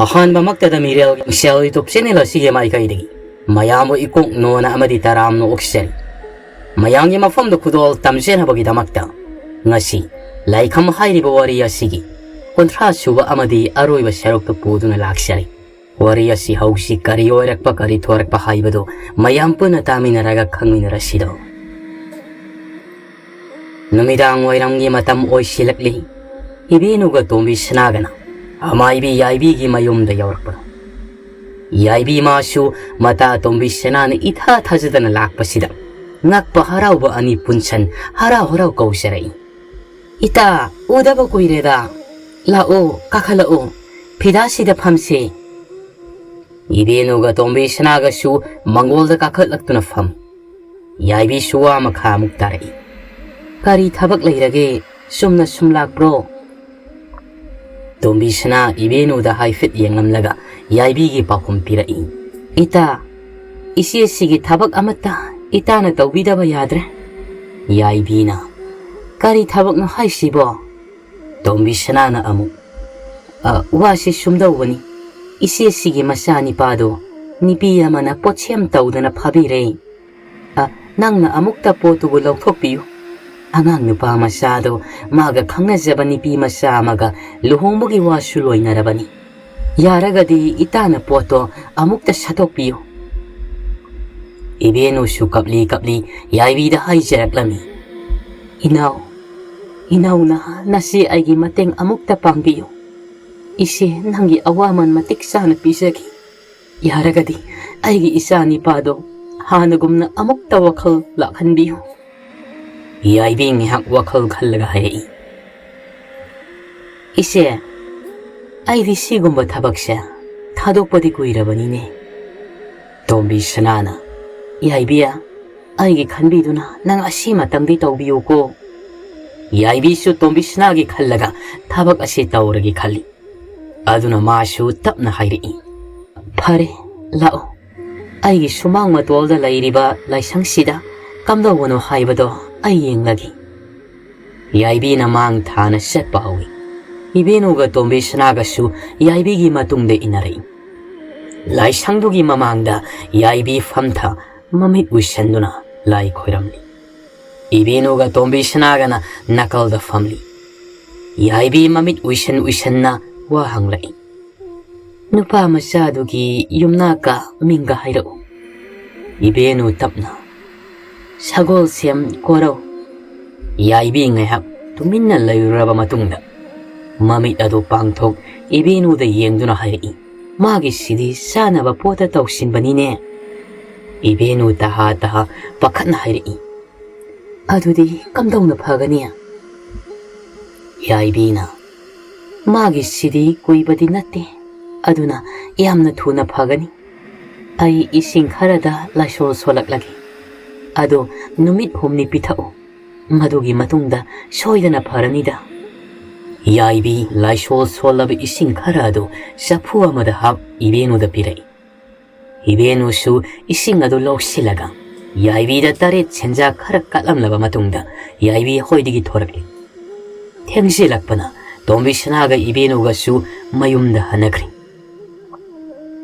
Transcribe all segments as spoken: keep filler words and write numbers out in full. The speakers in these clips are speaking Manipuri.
ꯑꯍꯥꯟꯕꯃꯛꯇꯗ ꯃꯤꯔꯦꯜꯒꯤ ꯃꯤꯡꯁꯦꯜ YouTube ꯆꯦꯅꯦꯜ ꯑꯁꯤꯒꯤ ꯃꯥꯏꯀꯩꯗꯒꯤ ꯃꯌꯥꯝꯕꯨ ꯏꯀꯣꯛ ꯅꯣꯅ ꯑꯃꯗꯤ ꯇꯔꯥꯝꯅ ꯑꯣꯛꯆꯔꯤ꯫ ꯃꯌꯥꯝꯒꯤ ꯃꯐꯝꯗ ꯈꯨꯗꯣꯜ ꯇꯝꯖꯅꯕꯒꯤꯗꯃꯛꯇ ꯉꯁꯤ ꯂꯥꯏꯈꯝ ꯍꯥꯏꯔꯤꯕ ꯋꯥꯔꯤ ꯑꯁꯤꯒꯤ ꯀꯨꯟꯊ꯭ꯔꯥ ꯁꯨꯕ ꯑꯃꯗꯤ ꯑꯔꯣꯏꯕ ꯁꯔꯨꯛꯇ ꯄꯨꯗꯨꯅ ꯂꯥꯛꯆꯔꯤ꯫ ꯋꯥꯔꯤ ꯑꯁꯤ ꯍꯧꯁꯤ, ꯀꯔꯤ ꯑꯣꯏꯔꯛꯄ, ꯀꯔꯤ ꯊꯣꯔꯛꯄ ꯍꯥꯏꯕꯗꯨ ꯃꯌꯥꯝ ꯄꯨꯟꯅ ꯇꯥꯃꯤꯟꯅꯔꯒ ꯈꯪꯃꯤꯟꯅꯔꯁꯤꯗꯣ꯫ ꯅꯨꯃꯤꯗꯥꯡ ꯋꯥꯏꯔꯝꯒꯤ ꯃꯇꯝ ꯑꯣꯏꯁꯤꯜꯂꯛꯂꯤ꯫ ꯏꯕꯦꯅꯨꯒ ꯇꯣꯝꯕꯤ ꯁꯅꯥꯒꯅ ꯑꯃꯥꯏꯕꯤ ꯌꯥꯏꯕꯤꯒꯤ ꯃꯌꯨꯝꯗ ꯌꯧꯔꯛꯄ꯫ ꯌꯥꯏꯕꯤ ꯃꯥꯁꯨ ꯃꯇꯥ ꯇꯣꯝꯕꯤ ꯁꯅꯥꯅ ꯏꯊꯥ ꯊꯥꯖꯗꯅ ꯂꯥꯛꯄꯁꯤꯗ ꯉꯛꯄ ꯍꯔꯥꯎꯕ ꯑꯅꯤ ꯄꯨꯟꯁꯟ ꯍꯔꯥꯎ ꯍꯔꯥꯎ ꯀꯧꯖꯔꯛꯏ꯫ "ꯏꯇꯥ, ꯎꯗꯕ ꯀꯨꯏꯔꯦꯗ꯫ ꯂꯥꯛꯑꯣ, ꯀꯥꯈꯠꯂꯛꯑꯣ꯫ ꯐꯤꯗꯥꯁꯤꯗ ꯐꯝꯁꯦ꯫" ꯏꯕꯦꯅꯨꯒ ꯇꯣꯝꯕꯤ ꯁꯅꯥꯒꯁꯨ ꯃꯪꯒꯣꯜꯗ ꯀꯥꯈꯠꯂꯛꯇꯨꯅ ꯐꯝ꯫ ꯌꯥꯏꯕꯤꯁꯨ ꯋꯥ ꯃꯈꯥ ꯑꯃꯨꯛ ꯇꯥꯔꯛꯏ꯫ "ꯀꯔꯤ ꯊꯕꯛ ꯂꯩꯔꯒꯦ? ꯆꯨꯝꯅ ꯁꯨꯝ ꯂꯥꯛꯄ꯭ꯔꯣ?" ꯇꯣꯝꯕꯤ ꯁꯅꯥ ꯏꯕꯦꯅꯨꯗ ꯍꯥꯏꯐꯦꯠ ꯌꯦꯡꯂꯝꯂꯒ ꯌꯥꯏꯕꯤꯒꯤ ꯄꯥꯎꯈꯨꯝ ꯄꯤꯔꯛꯏ꯫ "ꯏꯇꯥ, ꯏꯆꯦꯁꯤꯒꯤ ꯊꯕꯛ ꯑꯃꯠꯇ ꯏꯇꯥꯅ ꯇꯧꯕꯤꯗꯕ ꯌꯥꯗ꯭ꯔꯦ꯫" ꯌꯥꯏꯕꯤꯅ, "ꯀꯔꯤ ꯊꯕꯛꯅꯣ ꯍꯥꯏꯁꯤꯕꯣ?" ꯇꯣꯝꯕꯤ ꯁꯅꯥꯅ ꯑꯃꯨꯛ, "ꯑ, ꯋꯥꯁꯤ ꯁꯨꯝꯗꯧꯕꯅꯤ꯫ ꯏꯆꯦꯁꯤꯒꯤ ꯃꯆꯥ ꯅꯤꯄꯥꯗꯣ ꯅꯨꯄꯤ ꯑꯃꯅ ꯄꯣꯠꯁꯦꯝ ꯇꯧꯗꯅ ꯐꯥꯕꯤꯔꯦ꯫ ꯑ, ꯅꯪꯅ ꯑꯃꯨꯛꯇ ꯄꯣꯠꯇꯨꯕꯨ ꯂꯧꯊꯣꯛꯄꯤꯌꯨ꯫ ꯑꯉꯥꯡ ꯅꯨꯄꯥ ꯃꯆꯥꯗꯣ ꯃꯥꯒ ꯈꯪꯅꯖꯕ ꯅꯨꯄꯤ ꯃꯆꯥ ꯑꯃꯒ ꯂꯨꯍꯣꯡꯕꯒꯤ ꯋꯥꯁꯨ ꯂꯣꯏꯅꯔꯕꯅꯤ꯫ ꯌꯥꯔꯒꯗꯤ ꯏꯇꯥꯅ ꯄꯣꯠꯇꯣ ꯑꯃꯨꯛꯇ ꯁꯠꯇꯣꯛꯄꯤꯌꯨ꯫" ꯏꯕꯦꯅꯨꯁꯨ ꯀꯞꯂꯤ ꯀꯞꯂꯤ ꯌꯥꯏꯕꯤꯗ ꯍꯥꯏꯖꯔꯛꯂꯝꯃꯤ꯫ "ꯏꯅꯥꯎ, ꯏꯅꯥꯎꯅ ꯅꯆꯦ ꯑꯩꯒꯤ ꯃꯇꯦꯡ ꯑꯃꯨꯛꯇ ꯄꯥꯡꯕꯤꯌꯨ꯫ ꯏꯆꯦ ꯅꯪꯒꯤ ꯑꯋꯥꯃꯟ ꯃꯇꯤꯛ ꯆꯥꯅ ꯄꯤꯖꯒꯦ꯫ ꯌꯥꯔꯒꯗꯤ ꯑꯩꯒꯤ ꯏꯆꯥ ꯅꯤꯄꯥꯗꯣ ꯍꯥꯟꯅꯒꯨꯝꯅ ꯑꯃꯨꯛꯇ ꯋꯥꯈꯜ ꯂꯥꯛꯍꯟꯕꯤꯌꯨ꯫" ꯌꯥꯏꯕꯤ ꯉꯥꯏꯍꯥꯛ ꯋꯥꯈꯜ ꯈꯜꯂꯒ ꯍꯥꯏꯔꯛꯏ꯫ "ꯏꯆꯦ, ꯑꯩꯗꯤ ꯁꯤꯒꯨꯝꯕ ꯊꯕꯛꯁꯦ ꯊꯥꯗꯣꯛꯄꯗꯤ ꯀꯨꯏꯔꯕꯅꯤꯅꯦ꯫" ꯇꯣꯝꯕꯤ ꯁꯅꯥꯅ, "ꯌꯥꯏꯕꯤ, ꯑꯩꯒꯤ ꯈꯟꯕꯤꯗꯨꯅ ꯅꯪ ꯑꯁꯤꯃꯇꯪꯗꯤ ꯇꯧꯕꯤꯌꯨꯀꯣ꯫" ꯌꯥꯏꯕꯤꯁꯨ ꯇꯣꯝꯕꯤ ꯁꯅꯥꯒꯤ ꯈꯜꯂꯒ ꯊꯕꯛ ꯑꯁꯤ ꯇꯧꯔꯒꯦ ꯈꯜꯂꯤ꯫ ꯑꯗꯨꯅ ꯃꯥꯁꯨ ꯇꯞꯅ ꯍꯥꯏꯔꯛꯏ, "ꯐꯔꯦ, ꯂꯥꯛꯑꯣ꯫ ꯑꯩꯒꯤ ꯁꯨꯃꯥꯡ ꯃꯇꯣꯜꯗ ꯂꯩꯔꯤꯕ ꯂꯥꯏꯁꯪꯁꯤꯗ ꯀꯝꯗꯧꯕꯅꯣ ꯍꯥꯏꯕꯗꯣ ꯑꯩ ꯌꯦꯡꯂꯒꯦ꯫" ꯌꯥꯏꯕꯤꯅ ꯃꯥꯡ ꯊꯥꯅ ꯆꯠꯄ ꯍꯧꯏ꯫ ꯏꯕꯦꯅꯨꯒ ꯇꯣꯝꯕꯤ ꯁꯅꯥꯒꯁꯨ ꯌꯥꯏꯕꯤꯒꯤ ꯃꯇꯨꯡꯗ ꯏꯟꯅꯔꯛꯏ꯫ ꯂꯥꯏꯁꯪꯗꯨꯒꯤ ꯃꯃꯥꯡꯗ ꯌꯥꯏꯕꯤ ꯐꯝꯊ ꯃꯃꯤꯠ ꯎꯏꯁꯟꯗꯨꯅ ꯂꯥꯏ ꯈꯣꯏꯔꯝꯂꯤ꯫ ꯏꯕꯦꯅꯨꯒ ꯇꯣꯝꯕꯤ ꯁꯅꯥꯒꯅ ꯅꯥꯀꯜꯗ ꯐꯝꯂꯤ꯫ ꯌꯥꯏꯕꯤ ꯃꯃꯤꯠ ꯎꯏꯁꯟ ꯎꯏꯁꯟꯅ ꯋꯥ ꯍꯪꯂꯛꯏ꯫ "ꯅꯨꯄꯥ ꯃꯆꯥꯗꯨꯒꯤ ꯌꯨꯝꯅꯥꯛꯀ ꯃꯤꯡꯒ ꯍꯥꯏꯔꯛꯎ?" ꯏꯕꯦꯅꯨ ꯇꯞꯅ, "ꯁꯒꯣꯜꯁꯦꯝ ꯀꯣꯔꯧ꯫" ꯌꯥꯏꯕꯤ ꯉꯥꯏꯍꯥꯛ ꯇꯨꯃꯤꯟꯅ ꯂꯩꯔꯨꯔꯕ ꯃꯇꯨꯡꯗ ꯃꯃꯤꯠ ꯑꯗꯨ ꯄꯥꯡꯊꯣꯛ ꯏꯕꯦꯅꯨꯗ ꯌꯦꯡꯗꯨꯅ ꯍꯥꯏꯔꯛꯏ, "ꯃꯥꯒꯤꯁꯤꯗꯤ ꯆꯥꯅꯕ ꯄꯣꯠꯇ ꯇꯧꯁꯤꯟꯕꯅꯤꯅꯦ꯫" ꯏꯕꯦꯅꯨ ꯇꯍꯥ ꯇꯍꯥ ꯄꯥꯈꯠꯅ ꯍꯥꯏꯔꯛꯏ, "ꯑꯗꯨꯗꯤ ꯀꯝꯗꯧꯅ ꯐꯒꯅꯤ?" ꯌꯥꯏꯕꯤꯅ, "ꯃꯥꯒꯤꯁꯤꯗꯤ ꯀꯨꯏꯕꯗꯤ ꯅꯠꯇꯦ, ꯑꯗꯨꯅ ꯌꯥꯝꯅ ꯊꯨꯅ ꯐꯒꯅꯤ꯫ ꯑꯩ ꯏꯁꯤꯡ ꯈꯔꯗ ꯂꯥꯏꯁꯣꯜ ꯁꯣꯜꯂꯛꯂꯒꯦ꯫ ꯑꯗꯣ ꯅꯨꯃꯤꯠ ꯍꯨꯝꯅꯤ ꯄꯤꯊꯛꯎ꯫ ꯃꯗꯨꯒꯤ ꯃꯇꯨꯡꯗ ꯁꯣꯏꯗꯅ ꯐꯔꯅꯤꯗ꯫" ꯌꯥꯏꯕꯤ ꯂꯥꯏꯁꯣꯜ ꯁꯣꯜꯂꯕ ꯏꯁꯤꯡ ꯈꯔ ꯑꯗꯨ ꯆꯐꯨ ꯑꯃꯗ ꯍꯥꯞ ꯏꯕꯦꯅꯨꯗ ꯄꯤꯔꯛꯏ꯫ ꯏꯕꯦꯅꯨꯁꯨ ꯏꯁꯤꯡ ꯑꯗꯨ ꯂꯧꯁꯤꯜꯂꯒ ꯌꯥꯏꯕꯤꯗ ꯇꯔꯦꯠ ꯁꯦꯟꯖꯥ ꯈꯔ ꯀꯠꯂꯝꯂꯕ ꯃꯇꯨꯡꯗ ꯌꯥꯏꯕꯤ ꯍꯣꯏꯗꯒꯤ ꯊꯣꯔꯛꯂꯤ꯫ ꯊꯦꯡꯖꯤꯜꯂꯛꯄꯅ ꯇꯣꯝꯕꯤ ꯁꯅꯥꯒ ꯏꯕꯦꯅꯨꯒꯁꯨ ꯃꯌꯨꯝꯗ ꯍꯟꯅꯈ꯭ꯔꯦ꯫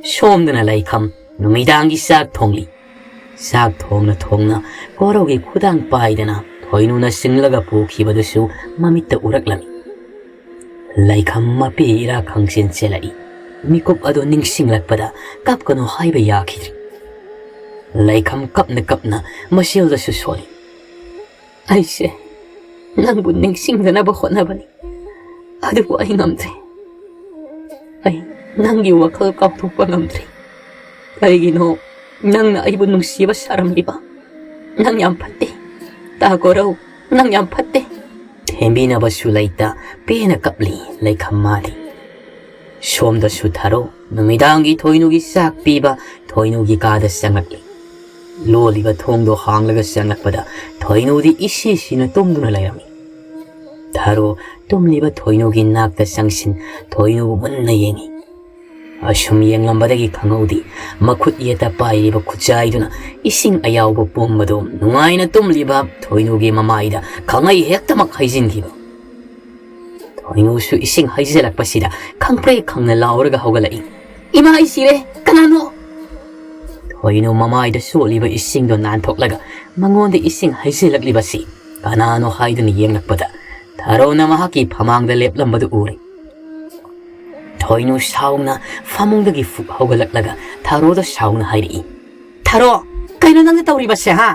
ꯁꯣꯝꯗꯅ ꯂꯩꯈꯝ ꯅꯨꯃꯤꯗꯥꯡꯒꯤ ꯆꯥꯛ ꯊꯣꯡꯂꯤ꯫ ꯆꯥꯛ ꯊꯣꯡꯅ ꯊꯣꯡꯅ ꯀꯣꯔꯧꯒꯤ ꯈꯨꯗꯥꯡ ꯄꯥꯏꯗꯅ ꯊꯣꯏꯅꯨꯅ ꯆꯤꯡꯂꯒ ꯄꯨꯈꯤꯕꯗꯨꯁꯨ ꯃꯃꯤꯠꯇ ꯎꯔꯛꯂꯝꯃꯤ꯫ ꯂꯩꯈꯝ ꯃꯄꯤ ꯏꯔꯥ ꯈꯪꯆꯦꯟ ꯆꯦꯜꯂꯛꯏ꯫ ꯃꯤꯀꯨꯞ ꯑꯗꯨ ꯅꯤꯡꯁꯤꯡꯂꯛꯄꯗ ꯀꯞꯀꯅꯨ ꯍꯥꯏꯕ ꯌꯥꯈꯤꯗ꯭ꯔꯦ꯫ ꯂꯩꯈꯝ ꯀꯞꯅ ꯀꯞꯅ ꯃꯆꯦꯜꯗꯁꯨ ꯁꯣꯜꯂꯤ꯫ "ꯑꯩꯁꯦ ꯅꯪꯕꯨ ꯅꯤꯡꯁꯤꯡꯗꯅꯕ ꯍꯣꯠꯅꯕꯅꯤ, ꯑꯗꯨꯕꯨ ꯑꯩ ꯉꯝꯗ꯭ꯔꯦ꯫ ꯑꯩ ꯅꯪꯒꯤ ꯋꯥꯈꯜ ꯀꯥꯎꯊꯣꯛꯄ ꯉꯝꯗ꯭ꯔꯦ꯫ ꯀꯔꯤꯒꯤꯅꯣ ꯅꯪꯅ ꯑꯩꯕꯨ ꯅꯨꯡꯁꯤꯕ ꯁꯥꯔꯝꯂꯤꯕ? ꯅꯪ ꯌꯥꯝ ꯐꯠꯇꯦ꯫ ꯇꯥ ꯀꯣꯔꯧ, ꯅꯪ ꯌꯥꯝ ꯐꯠꯇꯦ꯫" ꯊꯦꯝꯕꯤꯅꯕꯁꯨ ꯂꯩꯇ ꯄꯦꯟꯅ ꯀꯞꯂꯤ ꯂꯩꯈꯝ ꯃꯥꯗꯤ꯫ ꯁꯣꯝꯗꯁꯨ ꯊꯥꯔꯣ ꯅꯨꯃꯤꯗꯥꯡꯒꯤ ꯊꯣꯏꯅꯨꯒꯤ ꯆꯥꯛ ꯄꯤꯕ ꯊꯣꯏꯅꯨꯒꯤ ꯀꯥꯗ ꯆꯪꯂꯛꯂꯤ꯫ ꯂꯣꯜꯂꯤꯕ ꯊꯣꯡꯗꯣ ꯍꯥꯡꯂꯒ ꯆꯪꯂꯛꯄꯗ ꯊꯣꯏꯅꯨꯗꯤ ꯏꯁꯤ ꯁꯤꯅ ꯇꯨꯝꯗꯨꯅ ꯂꯩꯔꯝꯃꯤ꯫ ꯊꯥꯔꯣ ꯇꯨꯝꯂꯤꯕ ꯊꯣꯏꯅꯨꯒꯤ ꯅꯥꯛꯇ ꯆꯪꯁꯤꯟ ꯊꯣꯏꯅꯨꯕꯨ ꯃꯨꯟꯅ ꯌꯦꯡꯉꯤ꯫ ꯑꯁꯨꯝ ꯌꯦꯡꯂꯝꯕꯗꯒꯤ ꯈꯪꯍꯧꯗꯦ, ꯃꯈꯨꯠ ꯌꯦꯠꯇ ꯄꯥꯏꯔꯤꯕ ꯈꯨꯠꯆꯥꯏꯗꯨꯅ ꯏꯁꯤꯡ ꯑꯌꯥꯎꯕ ꯄꯨꯝꯕꯗꯨ ꯅꯨꯡꯉꯥꯏꯅ ꯇꯨꯝꯂꯤꯕ ꯊꯣꯏꯅꯨꯒꯤ ꯃꯃꯥꯏꯗ ꯈꯪꯍꯩ ꯍꯦꯛꯇꯃꯛ ꯍꯩꯖꯤꯟꯈꯤꯕ꯫ ꯊꯣꯏꯅꯨꯁꯨ ꯏꯁꯤꯡ ꯍꯩꯖꯤꯜꯂꯛꯄꯁꯤꯗ ꯈꯪꯄ꯭ꯔꯦꯛ ꯈꯪꯅ ꯂꯥꯎꯔꯒ ꯍꯧꯒꯠꯂꯛꯏ꯫ "ꯏꯃꯥ, ꯑꯩ ꯁꯤꯔꯦ! ꯀꯅꯥꯅꯣ?" ꯊꯣꯏꯅꯨ ꯃꯃꯥꯏꯗ ꯆꯣꯠꯂꯤꯕ ꯏꯁꯤꯡꯗꯣ ꯅꯥꯟꯊꯣꯛꯂꯒ ꯃꯉꯣꯟꯗ ꯏꯁꯤꯡ ꯍꯩꯖꯤꯜꯂꯛꯂꯤꯕꯁꯤ ꯀꯅꯥꯅꯣ ꯍꯥꯏꯗꯨꯅ ꯌꯦꯡꯂꯛꯄꯗ ꯊꯥꯔꯣꯅ ꯃꯍꯥꯛꯀꯤ ꯐꯃꯥꯡꯗ ꯂꯦꯞꯂꯝꯕꯗꯨ ꯎꯔꯦ꯫ ꯊꯣꯏꯅꯨ ꯁꯥꯎꯅ ꯐꯃꯨꯡꯗꯒꯤ ꯐꯨꯛ ꯍꯧꯒꯠꯂꯛꯂꯒ ꯊꯥꯔꯣꯗ ꯁꯥꯎꯅ ꯍꯥꯏꯔꯛꯏ, "ꯊꯥꯔꯣ, ꯀꯩꯅꯣ ꯅꯪꯅ ꯇꯧꯔꯤꯕꯁꯦ, ꯍꯥ?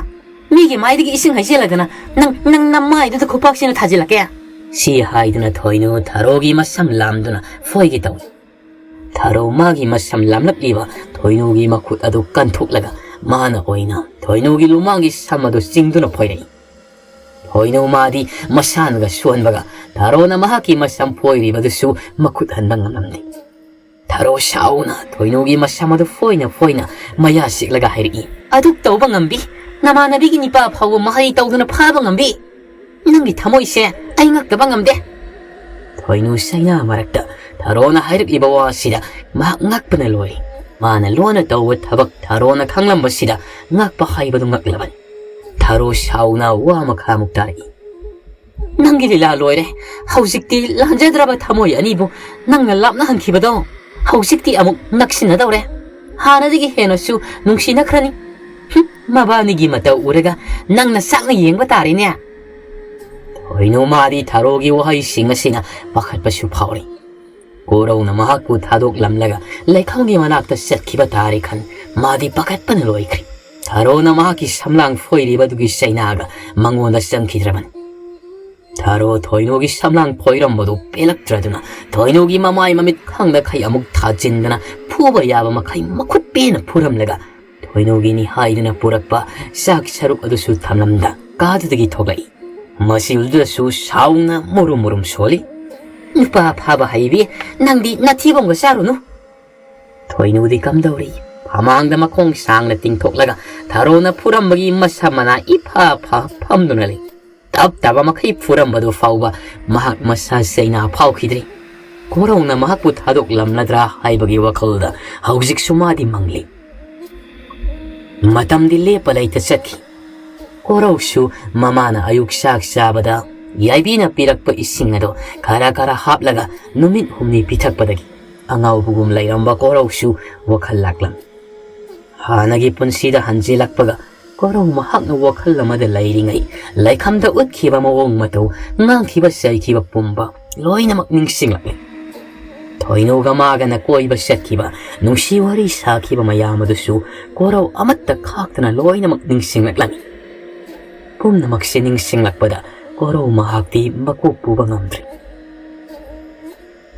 ꯃꯤꯒꯤ ꯃꯥꯏꯗꯒꯤ ꯏꯁꯤꯡ ꯍꯩꯖꯤꯜꯂꯒꯅ ꯅꯪ, ꯅꯪ ꯅꯃꯥꯏꯗꯨꯗ ꯈꯨꯄꯥꯛꯁꯤꯅ ꯊꯥꯖꯤꯜꯂꯛꯀꯦ!" ꯁꯤ ꯍꯥꯏꯗꯨꯅ ꯊꯣꯏꯅꯨ ꯊꯥꯔꯣꯒꯤ ꯃꯁꯝ ꯂꯥꯝꯗꯨꯅ ꯐꯣꯏꯒꯦ ꯇꯧꯏ꯫ ꯊꯥꯔꯣ ꯃꯥꯒꯤ ꯃꯁꯝ ꯂꯥꯝꯂꯛꯂꯤꯕ ꯊꯣꯏꯅꯨꯒꯤ ꯃꯈꯨꯠ ꯑꯗꯨ ꯀꯟꯊꯣꯛꯂꯒ ꯃꯥꯅ ꯑꯣꯏꯅ ꯊꯣꯏꯅꯨꯒꯤ ꯂꯨꯃꯥꯡꯒꯤ ꯁꯝ ꯑꯗꯨ ꯆꯤꯡꯗꯨꯅ ꯐꯣꯏꯔꯛꯏ꯫ ꯊꯣꯏꯅꯨ ꯃꯥꯗꯤ ꯃꯁꯥꯅꯒ ꯁꯣꯟꯕꯒ ꯊꯥꯔꯣꯅ ꯃꯍꯥꯛꯀꯤ ꯃꯁꯝ ꯐꯣꯏꯔꯤꯕꯗꯨꯁꯨ ꯃꯈꯨꯠ ꯍꯟꯕ ꯉꯝꯂꯝꯗꯦ꯫ ꯊꯥꯔꯣ ꯁꯥꯎꯅ ꯊꯣꯏꯅꯨꯒꯤ ꯃꯁꯝ ꯑꯗꯨ ꯐꯣꯏꯅ ꯐꯣꯏꯅ ꯃꯌꯥ ꯁꯤꯛꯂꯒ ꯍꯥꯏꯔꯛꯏ, "ꯑꯗꯨꯛ ꯇꯧꯕ ꯉꯝꯕꯤ? ꯅꯃꯥꯟꯅꯕꯤꯒꯤ ꯅꯤꯄꯥ ꯐꯥꯎꯕ ꯃꯍꯩ ꯇꯧꯗꯨꯅ ꯐꯥꯕ ꯉꯝꯕꯤ? ꯅꯪꯒꯤ ꯊꯃꯣꯏꯁꯦ ꯑꯩ ꯉꯛꯇꯕ ꯉꯝꯗꯦ!" ꯊꯣꯏꯅꯨ ꯆꯩꯅꯥ ꯃꯔꯛꯇ ꯊꯥꯔꯣꯅ ꯍꯥꯏꯔꯛꯂꯤꯕ ꯋꯥꯁꯤꯗ ꯃꯍꯥꯛ ꯉꯛꯄꯅ ꯂꯣꯏꯔꯦ꯫ ꯃꯥꯅ ꯂꯣꯟꯅ ꯇꯧꯕ ꯊꯕꯛ ꯊꯥꯔꯣꯅ ꯈꯪꯂꯝꯕꯁꯤꯗ ꯉꯛꯄ ꯍꯥꯏꯕꯗꯨ ꯉꯛꯂꯕꯅꯤ꯫ ꯊꯥꯔꯣ ꯁꯥꯎꯅ ꯋꯥ ꯃꯈꯥꯃꯨꯛ ꯇꯥꯔꯛꯏ, "ꯅꯪꯒꯤ ꯂꯤꯂꯥ ꯂꯣꯏꯔꯦ꯫ ꯍꯧꯖꯤꯛꯇꯤ ꯂꯥꯟꯖꯗ꯭ꯔꯕ ꯊꯃꯣꯏ ꯑꯅꯤꯕꯨ ꯅꯪꯅ ꯂꯥꯞꯅꯍꯟꯈꯤꯕꯗꯣ ꯍꯧꯖꯤꯛꯇꯤ ꯑꯃꯨꯛ ꯅꯛꯁꯤꯟꯅꯗꯧꯔꯦ꯫ ꯍꯥꯟꯅꯗꯒꯤ ꯍꯦꯟꯅꯁꯨ ꯅꯨꯡꯁꯤꯅꯈ꯭ꯔꯅꯤ꯫ ꯍꯨꯝ, ꯃꯕꯥꯅꯤꯒꯤ ꯃꯇꯧ ꯎꯔꯒ ꯅꯪꯅ ꯆꯥꯛꯅ ꯌꯦꯡꯕ ꯇꯥꯔꯦꯅꯦ!" ꯊꯣꯏꯅꯨ ꯃꯥꯗꯤ ꯊꯥꯔꯣꯒꯤ ꯋꯥꯍꯩꯁꯤꯡ ꯑꯁꯤꯅ ꯄꯥꯈꯠꯄꯁꯨ ꯐꯥꯎꯔꯤ꯫ ꯀꯣꯔꯧꯅ ꯃꯍꯥꯛꯄꯨ ꯊꯥꯗꯣꯛꯂꯝꯂꯒ ꯂꯩꯈꯣꯝꯒꯤ ꯃꯅꯥꯛꯇ ꯆꯠꯈꯤꯕ ꯇꯥꯔꯦ ꯈꯟ ꯃꯥꯗꯤ ꯄꯥꯈꯠꯄꯅ ꯂꯣꯏꯈ꯭ꯔꯦ꯫ ꯊꯥꯔꯣꯅ ꯃꯍꯥꯛꯀꯤ ꯁꯝꯂꯥꯡ ꯐꯣꯏꯔꯤꯕꯗꯨꯒꯤ ꯆꯩꯅꯥꯒ ꯃꯉꯣꯟꯗ ꯆꯪꯈꯤꯗ꯭ꯔꯕꯅꯤ꯫ ꯊꯥꯔꯣ ꯊꯣꯏꯅꯨꯒꯤ ꯁꯝꯂꯥꯡ ꯐꯣꯏꯔꯝꯕꯗꯨ ꯄꯦꯜꯂꯛꯇ꯭ꯔꯗꯨꯅ ꯊꯣꯏꯅꯨꯒꯤ ꯃꯃꯥꯏ ꯃꯃꯤꯠ ꯈꯪꯗꯈꯩ ꯑꯃꯨꯛ ꯊꯥꯖꯤꯟꯗꯅ ꯐꯨꯕ ꯌꯥꯕ ꯃꯈꯩ ꯃꯈꯨꯠ ꯄꯦꯟꯅ ꯐꯨꯔꯝꯂꯒ ꯊꯣꯏꯅꯨꯒꯤꯅꯤ ꯍꯥꯏꯗꯨꯅ ꯄꯨꯔꯛꯄ ꯆꯥꯛ ꯁꯔꯨꯛ ꯑꯗꯨꯁꯨ ꯊꯝꯂꯝꯗ ꯀꯥꯗꯨꯗꯒꯤ ꯊꯣꯛꯂꯛꯏ꯫ ꯃꯁꯤꯗꯨꯗꯁꯨ ꯁꯥꯎꯅ ꯃꯨꯔꯨꯝ ꯃꯨꯔꯨꯝ ꯁꯣꯜꯂꯤ꯫ "ꯅꯨꯄꯥ ꯐꯥꯕ ꯍꯩꯕꯤ, ꯅꯪꯗꯤ ꯅꯊꯤꯕꯣꯡꯒ ꯆꯥꯔꯨꯅꯨ!" ꯊꯣꯏꯅꯨꯗꯤ ꯀꯝꯗꯧꯔꯤ? ꯐꯃꯥꯡꯗ ꯃꯈꯣꯡ ꯁꯥꯡꯅ ꯇꯤꯡꯊꯣꯛꯂꯒ ꯊꯥꯔꯣꯅ ꯐꯨꯔꯝꯕꯒꯤ ꯃꯁꯝ ꯃꯅꯥ ꯏꯐ ꯐ ꯐꯝꯗꯨꯅ ꯂꯩ꯫ ꯇꯞ ꯇꯥꯕ ꯃꯈꯩ ꯐꯨꯔꯝꯕꯗꯨ ꯐꯥꯎꯕ ꯃꯍꯥꯛ ꯃꯁꯥ ꯆꯩꯅꯥ ꯐꯥꯎꯈꯤꯗ꯭ꯔꯤ꯫ ꯀꯣꯔꯧꯅ ꯃꯍꯥꯛꯄꯨ ꯊꯥꯗꯣꯛꯂꯝꯂꯗ꯭ꯔꯥ ꯍꯥꯏꯕꯒꯤ ꯋꯥꯈꯜꯗ ꯍꯧꯖꯤꯛꯁꯨ ꯃꯥꯗꯤ ꯃꯪꯂꯤ꯫ ꯃꯇꯝꯗꯤ ꯂꯦꯞꯄ ꯂꯩꯇ ꯆꯠꯈꯤ꯫ ꯀꯣꯔꯧꯁꯨ ꯃꯃꯥꯅ ꯑꯌꯨꯛ ꯆꯥꯛ ꯆꯥꯕꯗ ꯌꯥꯏꯕꯤꯅ ꯄꯤꯔꯛꯄ ꯏꯁꯤꯡ ꯑꯗꯨ ꯈꯔ ꯈꯔ ꯍꯥꯞꯂꯒ ꯅꯨꯃꯤꯠ ꯍꯨꯝꯅꯤ ꯄꯤꯊꯛꯄꯗꯒꯤ ꯑꯉꯥꯎꯕꯒꯨꯝ ꯂꯩꯔꯝꯕ ꯀꯣꯔꯧꯁꯨ ꯋꯥꯈꯜ ꯂꯥꯛꯂꯝꯃꯤ꯫ ꯍꯥꯟꯅꯒꯤ ꯄꯨꯟꯁꯤꯗ ꯍꯟꯖꯤꯜꯂꯛꯄꯒ ꯀꯣꯔꯧ ꯃꯍꯥꯛꯅ ꯋꯥꯈꯜ ꯑꯃꯗ ꯂꯩꯔꯤꯉꯩ ꯂꯩꯈꯝꯗ ꯎꯠꯈꯤꯕ ꯃꯑꯣꯡ ꯃꯇꯧ, ꯉꯥꯡꯈꯤꯕ ꯆꯩꯈꯤꯕ ꯄꯨꯝꯕ ꯂꯣꯏꯅꯃꯛ ꯅꯤꯡꯁꯤꯡꯂꯛꯂꯦ꯫ ꯊꯣꯏꯅꯨꯒ ꯃꯥꯒꯅ ꯀꯣꯏꯕ ꯆꯠꯈꯤꯕ, ꯅꯨꯡꯁꯤ ꯋꯥꯔꯤ ꯁꯥꯈꯤꯕ ꯃꯌꯥꯝ ꯑꯗꯨꯁꯨ ꯀꯣꯔꯧ ꯑꯃꯠꯇ ꯈꯥꯛꯇꯅ ꯂꯣꯏꯅꯃꯛ ꯅꯤꯡꯁꯤꯡꯂꯛꯂꯝꯃꯤ꯫ ꯄꯨꯝꯅꯃꯛꯁꯦ ꯅꯤꯡꯁꯤꯡꯂꯛꯄꯗ ꯀꯣꯔꯧ ꯃꯍꯥꯛꯇꯤ ꯃꯀꯣꯛ ꯄꯨꯕ ꯉꯝꯗ꯭ꯔꯦ꯫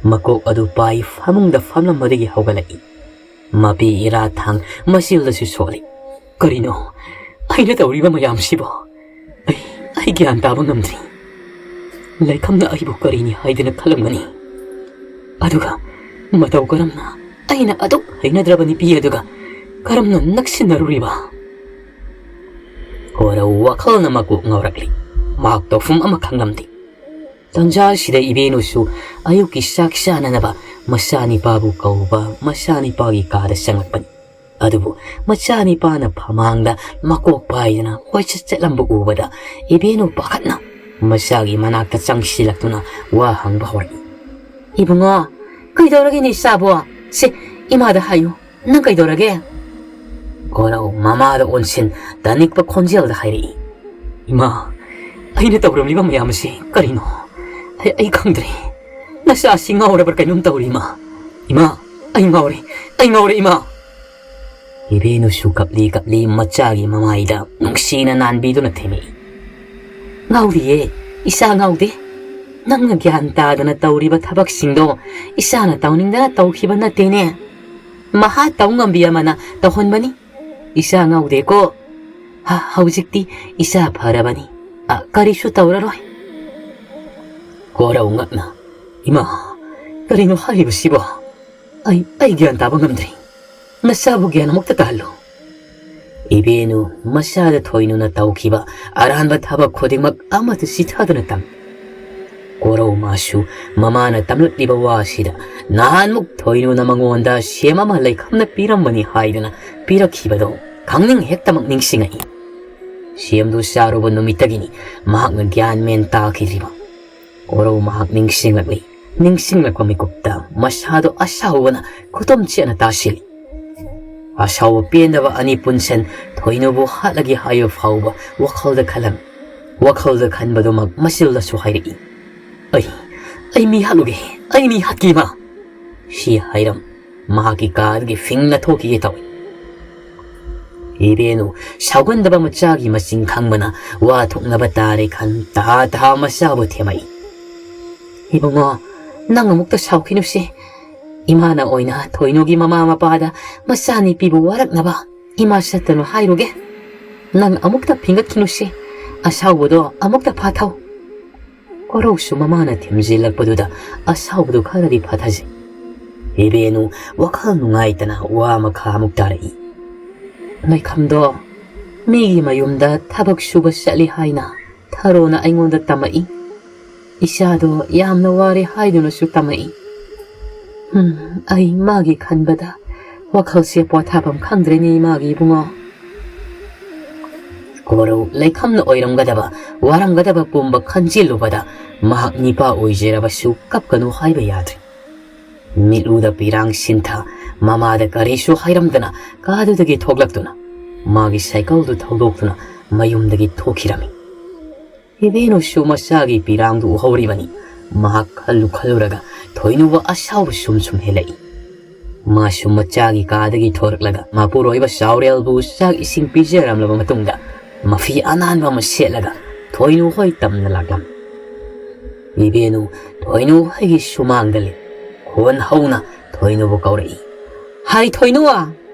ꯃꯀꯣꯛ ꯑꯗꯨ ꯄꯥꯏ ꯐꯃꯨꯡꯗ ꯐꯝꯂꯝꯕꯗꯒꯤ ꯍꯧꯒꯠꯂꯛꯏ꯫ ꯃꯄꯤ ꯏꯔꯥ ꯊꯥꯡ ꯃꯆꯤꯜꯗꯁꯨ ꯁꯣꯛꯂꯤ꯫ ꯀꯔꯤꯅꯣ ꯑꯩꯅ ꯇꯧꯔꯤꯕ ꯃꯌꯥꯝꯁꯤꯕꯣ? ꯑꯩ, ꯑꯩ ꯒ꯭ꯌꯥꯟ ꯇꯥꯕ ꯉꯝꯗ꯭ꯔꯤ꯫ ꯂꯩꯈꯝꯅ ꯑꯩꯕꯨ ꯀꯔꯤꯅꯤ ꯍꯥꯏꯗꯅ ꯈꯜꯂꯝꯒꯅꯤ? ꯑꯗꯨꯒ ꯃꯇꯧ ꯀꯔꯝꯅ ꯑꯩꯅ ꯑꯗꯨꯛ ꯍꯩꯅꯗ꯭ꯔꯕ ꯅꯨꯄꯤ ꯑꯗꯨꯒ ꯀꯔꯝꯅ ꯅꯛꯁꯤꯟꯅꯔꯨꯔꯤꯕ? ꯀꯣꯔꯧ ꯋꯥꯈꯜꯅ ꯃꯀꯣꯛ ꯉꯥꯎꯔꯛꯂꯤ꯫ ꯃꯍꯥꯛ ꯇꯧꯐꯝ ꯑꯃ ꯈꯪꯂꯝꯗꯦ꯫ ꯇꯟꯖꯥ ꯑꯁꯤꯗ ꯏꯕꯦꯟꯅꯨꯁꯨ ꯑꯌꯨꯛꯀꯤ ꯆꯥꯛ ꯆꯥꯅꯅꯕ ꯃꯆꯥꯅꯤꯄꯥꯕꯨ ꯀꯧꯕ ꯃꯆꯥꯅꯤꯄꯥꯒꯤ ꯀꯥꯗ ꯆꯪꯂꯛꯄꯅꯤ꯫ ꯑꯗꯨꯕꯨ ꯃꯆꯥꯅꯤꯄꯥꯅ ꯐꯃꯥꯡꯗ ꯃꯀꯣꯛ ꯄꯥꯏꯗꯅ ꯀꯣꯏꯆꯠ ꯆꯠꯂꯝꯕ ꯎꯕꯗ ꯏꯕꯦꯟꯅꯨ ꯄꯥꯈꯠꯅ ꯃꯆꯥꯒꯤ ꯃꯅꯥꯛꯇ ꯆꯪꯁꯤꯜꯂꯛꯇꯨꯅ ꯋꯥ ꯍꯪꯕ ꯍꯧꯔꯛꯏ꯫ "ꯏꯕꯨꯡꯉꯣ, ꯀꯩꯗꯧꯔꯒꯦꯅꯦ ꯏꯆꯥꯕꯣ? ꯁꯦ, ꯏꯃꯥꯗ ꯍꯥꯏꯌꯨ, ꯅꯪ ꯀꯩꯗꯧꯔꯒꯦ?" ꯀꯣꯔꯧ ꯃꯃꯥꯗ ꯑꯣꯟꯁꯤꯟ ꯇꯥꯅꯤꯡꯕ ꯈꯣꯟꯖꯦꯜꯗ ꯍꯥꯏꯔꯛꯏ꯫ "ꯏꯃꯥ, ꯑꯩꯅ ꯇꯧꯔꯝꯂꯤꯕ ꯃꯌꯥꯝ ꯑꯁꯤ ꯀꯔꯤꯅꯣ? ꯑꯩ, ꯑꯩ ꯈꯪꯗ꯭ꯔꯦ꯫ ꯅꯆꯥꯁꯤ ꯉꯥꯎꯔꯕ꯭ꯔꯥ ꯀꯩꯅꯣꯝ ꯇꯧꯔꯤ, ꯏꯃꯥ꯫ ꯏꯃꯥ, ꯑꯩ ꯉꯥꯎꯔꯦ, ꯑꯩ ꯉꯥꯎꯔꯦ, ꯏꯃꯥ!" ꯏꯕꯦꯟꯅꯨꯁꯨ ꯀꯞꯂꯤ ꯀꯞꯂꯤ ꯃꯆꯥꯒꯤ ꯃꯃꯥꯏꯗ ꯅꯨꯡꯁꯤꯅ ꯅꯥꯟꯕꯤꯗꯨꯅ ꯊꯦꯝꯃꯛꯏ꯫ "ꯉꯥꯎꯗꯤꯌꯦ, ꯏꯆꯥ ꯉꯥꯎꯗꯦ꯫ ꯅꯪꯅ ꯒ꯭ꯌꯥꯟ ꯇꯥꯗꯅ ꯇꯧꯔꯤꯕ ꯊꯕꯛꯁꯤꯡꯗꯣ ꯏꯆꯥꯅ ꯇꯧꯅꯤꯡꯗꯅ ꯇꯧꯈꯤꯕ ꯅꯠꯇꯦꯅꯦ꯫ ꯃꯍꯥ ꯇꯧ ꯉꯝꯕꯤ ꯑꯃꯅ ꯇꯧꯍꯟꯕꯅꯤ꯫ ꯏꯆꯥ ꯉꯥꯎꯗꯦꯀꯣ꯫ ꯍ-, ꯍꯧꯖꯤꯛꯇꯤ ꯏꯆꯥ ꯐꯔꯕꯅꯤ꯫ ꯑ, ꯀꯔꯤꯁꯨ ꯇꯧꯔꯔꯣꯏ꯫" ꯀꯣꯔꯧ ꯉꯛꯅ, "ꯏꯃꯥ, ꯀꯔꯤꯅꯣ ꯍꯥꯏꯔꯤꯕꯁꯤꯕꯣ? ꯑꯩ, ꯑꯩ ꯒ꯭ꯌꯥꯟ ꯇꯥꯕ ꯉꯝꯗ꯭ꯔꯦ꯫ ꯅꯆꯥꯕꯨ ꯒ꯭ꯌꯥꯟ ꯑꯃꯨꯛꯇ ꯇꯥꯍꯜꯂꯨ꯫" ꯏꯕꯦꯟꯅꯨ ꯃꯆꯥꯗ ꯊꯣꯏꯅꯨꯅ ꯇꯧꯈꯤꯕ ꯑꯔꯥꯟꯕ ꯊꯕꯛ ꯈꯨꯗꯤꯡꯃꯛ ꯑꯃꯠꯇ ꯆꯤꯊꯗꯨꯅ ꯇꯝꯃꯤ꯫ ꯀꯣꯔꯧ ꯃꯥꯁꯨ ꯃꯃꯥꯅ ꯇꯝꯂꯛꯂꯤꯕ ꯋꯥꯁꯤꯗ ꯅꯍꯥꯟꯃꯨꯛ ꯊꯣꯏꯅꯨꯅ ꯃꯉꯣꯟꯗ ꯁꯦꯝ ꯑꯃ ꯂꯩꯈꯝꯅ ꯄꯤꯔꯝꯕꯅꯤ ꯍꯥꯏꯗꯨꯅ ꯄꯤꯔꯛꯈꯤꯕꯗꯣ ꯈꯪꯅꯤꯡ ꯍꯦꯛꯇꯃꯛ ꯅꯤꯡꯁꯤꯡꯉꯛꯏ꯫ ꯁꯦꯝꯗꯨ ꯆꯥꯔꯨꯕ ꯅꯨꯃꯤꯠꯇꯒꯤꯅꯤ ꯃꯍꯥꯛꯅ ꯒ꯭ꯌꯥꯟ ꯃꯦꯟ ꯇꯥꯈꯤꯗ꯭ꯔꯤꯕ꯫ ꯀꯣꯔꯧ ꯃꯍꯥꯛ ꯅꯤꯡꯁꯤꯡꯂꯛꯂꯤ꯫ ꯅꯤꯡꯁꯤꯡꯂꯛꯄ ꯃꯤꯀꯨꯞꯇ ꯃꯁꯥꯗꯣ ꯑꯁꯥꯎꯕꯅ ꯈꯨꯇꯨꯝ ꯆꯦꯠꯅ ꯇꯥꯁꯤꯜꯂꯤ꯫ ꯑꯁꯥꯎꯕ ꯄꯦꯟꯗꯕ ꯑꯅꯤ ꯄꯨꯟꯁꯟ ꯊꯣꯏꯅꯨꯕꯨ ꯍꯥꯠꯂꯒꯦ ꯍꯥꯏꯕ ꯐꯥꯎꯕ ꯋꯥꯈꯜꯗ ꯈꯜꯂꯝꯃꯤ꯫ ꯋꯥꯈꯜꯗ ꯈꯟꯕꯗꯨꯃꯛ ꯃꯆꯤꯜꯗꯁꯨ ꯍꯥꯏꯔꯛꯏ꯫ "ꯑꯩ, ꯑꯩ ꯃꯤ ꯍꯥꯠꯂꯨꯒꯦ, ꯑꯩ ꯃꯤ ꯍꯥꯠꯀꯦꯕ!" ꯁꯤ ꯍꯥꯏꯔꯝ ꯃꯍꯥꯛꯀꯤ ꯀꯥꯗꯒꯤ ꯐꯤꯡꯅ ꯊꯣꯛꯈꯤꯒꯦ ꯇꯧꯏ꯫ ꯏꯕꯦꯅꯨ ꯁꯥꯎꯒꯟꯗꯕ ꯃꯆꯥꯒꯤ ꯃꯆꯤꯡ ꯈꯪꯕꯅ ꯋꯥ ꯊꯣꯛꯅꯕ ꯇꯥꯔꯦ ꯈꯟ ꯇꯍꯥ ꯇꯍꯥ ꯃꯆꯥꯕꯨ ꯊꯦꯝꯃꯛꯏ꯫ "ꯏꯕꯨꯡꯉꯣ, ꯅꯪ ꯑꯃꯨꯛꯇ ꯁꯥꯎꯈꯤꯅꯨꯁꯦ꯫ ꯏꯃꯥꯅ ꯑꯣꯏꯅ ꯊꯣꯏꯅꯨꯒꯤ ꯃꯃꯥ ꯃꯄꯥꯗ ꯃꯆꯥꯅꯨꯄꯤꯕꯨ ꯋꯥꯔꯛꯅꯕ ꯏꯃꯥ ꯆꯠꯇꯅꯨ ꯍꯥꯏꯔꯨꯒꯦ꯫ ꯅꯪ ꯑꯃꯨꯛꯇ ꯐꯤꯡꯒꯠꯈꯤꯅꯨꯁꯦ꯫ ꯑꯁꯥꯎꯕꯗꯣ ꯑꯃꯨꯛꯇ ꯐꯥꯊꯧ꯫" ꯀꯣꯔꯧꯁꯨ ꯃꯃꯥꯅ ꯊꯦꯝꯖꯤꯜꯂꯛꯄꯗꯨꯗ ꯑꯁꯥꯎꯕꯗꯨ ꯈꯔꯗꯤ ꯐꯥꯊꯖꯩ꯫ ꯏꯕꯦꯅꯨ ꯋꯥꯈꯜ ꯅꯨꯡꯉꯥꯏꯇꯅ ꯋꯥ ꯃꯈꯥ ꯑꯃꯨꯛ ꯇꯥꯔꯛꯏ꯫ "ꯂꯩꯈꯝꯗꯣ ꯃꯤꯒꯤ ꯃꯌꯨꯝꯗ ꯊꯕꯛ ꯁꯨꯕ ꯆꯠꯂꯤ ꯍꯥꯏꯅ ꯊꯔꯣꯅ ꯑꯩꯉꯣꯟꯗ ꯇꯝꯃꯛꯏ꯫ ꯏꯆꯥꯗꯣ ꯌꯥꯝꯅ ꯋꯥꯔꯦ ꯍꯥꯏꯗꯨꯅꯁꯨ ꯇꯝꯃꯛꯏ꯫ ꯎꯝ, ꯑꯩ ꯃꯥꯒꯤ ꯈꯟꯕꯗ ꯋꯥꯈꯜꯁꯦ ꯄꯣꯊꯥꯐꯝ ꯈꯪꯗ꯭ꯔꯦꯅꯦ ꯏꯃꯥꯒꯤ ꯏꯕꯨꯡꯉꯣ꯫" ꯀꯣꯔꯧ ꯂꯩꯈꯝꯅ ꯑꯣꯏꯔꯝꯒꯗꯕ, ꯋꯥꯔꯝꯒꯗꯕ ꯄꯨꯝꯕ ꯈꯟꯖꯤꯜꯂꯨꯕꯗ ꯃꯍꯥꯛ ꯅꯤꯄꯥ ꯑꯣꯏꯖꯔꯕꯁꯨ ꯀꯞꯀꯅꯨ ꯍꯥꯏꯕ ꯌꯥꯗ꯭ꯔꯦ꯫ ꯃꯤꯠꯂꯨꯗ ꯄꯤꯔꯥꯡ ꯁꯤꯟꯊ, ꯃꯃꯥꯗ ꯀꯔꯤꯁꯨ ꯍꯥꯏꯔꯝꯗꯅ ꯀꯥꯗꯨꯗꯒꯤ ꯊꯣꯛꯂꯛꯇꯨꯅ ꯃꯥꯒꯤ ꯁꯥꯏꯀꯜꯗꯨ ꯊꯧꯗꯣꯛꯇꯨꯅ ꯃꯌꯨꯝꯗꯒꯤ ꯊꯣꯛꯈꯤꯔꯝꯃꯤ꯫ ꯏꯕꯦꯅꯨꯁꯨ ꯃꯆꯥꯒꯤ ꯄꯤꯔꯥꯡꯗꯨ ꯎꯍꯧꯔꯤꯕꯅꯤ꯫ ꯃꯍꯥꯛ ꯈꯜꯂꯨ ꯈꯜꯂꯨꯔꯒ ꯊꯣꯏꯅꯨꯕ ꯑꯁꯥꯎꯕ ꯁꯨꯝ ꯁꯨꯝ ꯍꯦꯜꯂꯛꯏ꯫ ꯃꯥꯁꯨ ꯃꯆꯥꯒꯤ ꯀꯥꯗꯒꯤ ꯊꯣꯔꯛꯂꯒ ꯃꯄꯨꯔꯣꯏꯕ ꯆꯥꯎꯔꯦꯜꯕꯨ ꯆꯥꯛ ꯏꯁꯤꯡ ꯄꯤꯖꯔꯝꯂꯕ ꯃꯇꯨꯡꯗ ꯃꯐꯤ ꯑꯅꯥꯟꯕ ꯑꯃ ꯁꯦꯠꯂꯒ ꯊꯣꯏꯅꯨ ꯍꯣꯏ ꯇꯝꯅ ꯂꯥꯛꯂꯝꯃꯤ꯫ ꯏꯕꯦꯅꯨ ꯊꯣꯏꯅꯨ ꯍꯣꯏꯒꯤ ꯁꯨꯃꯥꯡꯗ ꯂꯦꯞ ꯈꯣꯟ ꯍꯧꯅ ꯊꯣꯏꯅꯨꯕꯨ ꯀꯧꯔꯛꯏ꯫ "ꯍꯥꯏ ꯊꯣꯏꯅꯨ,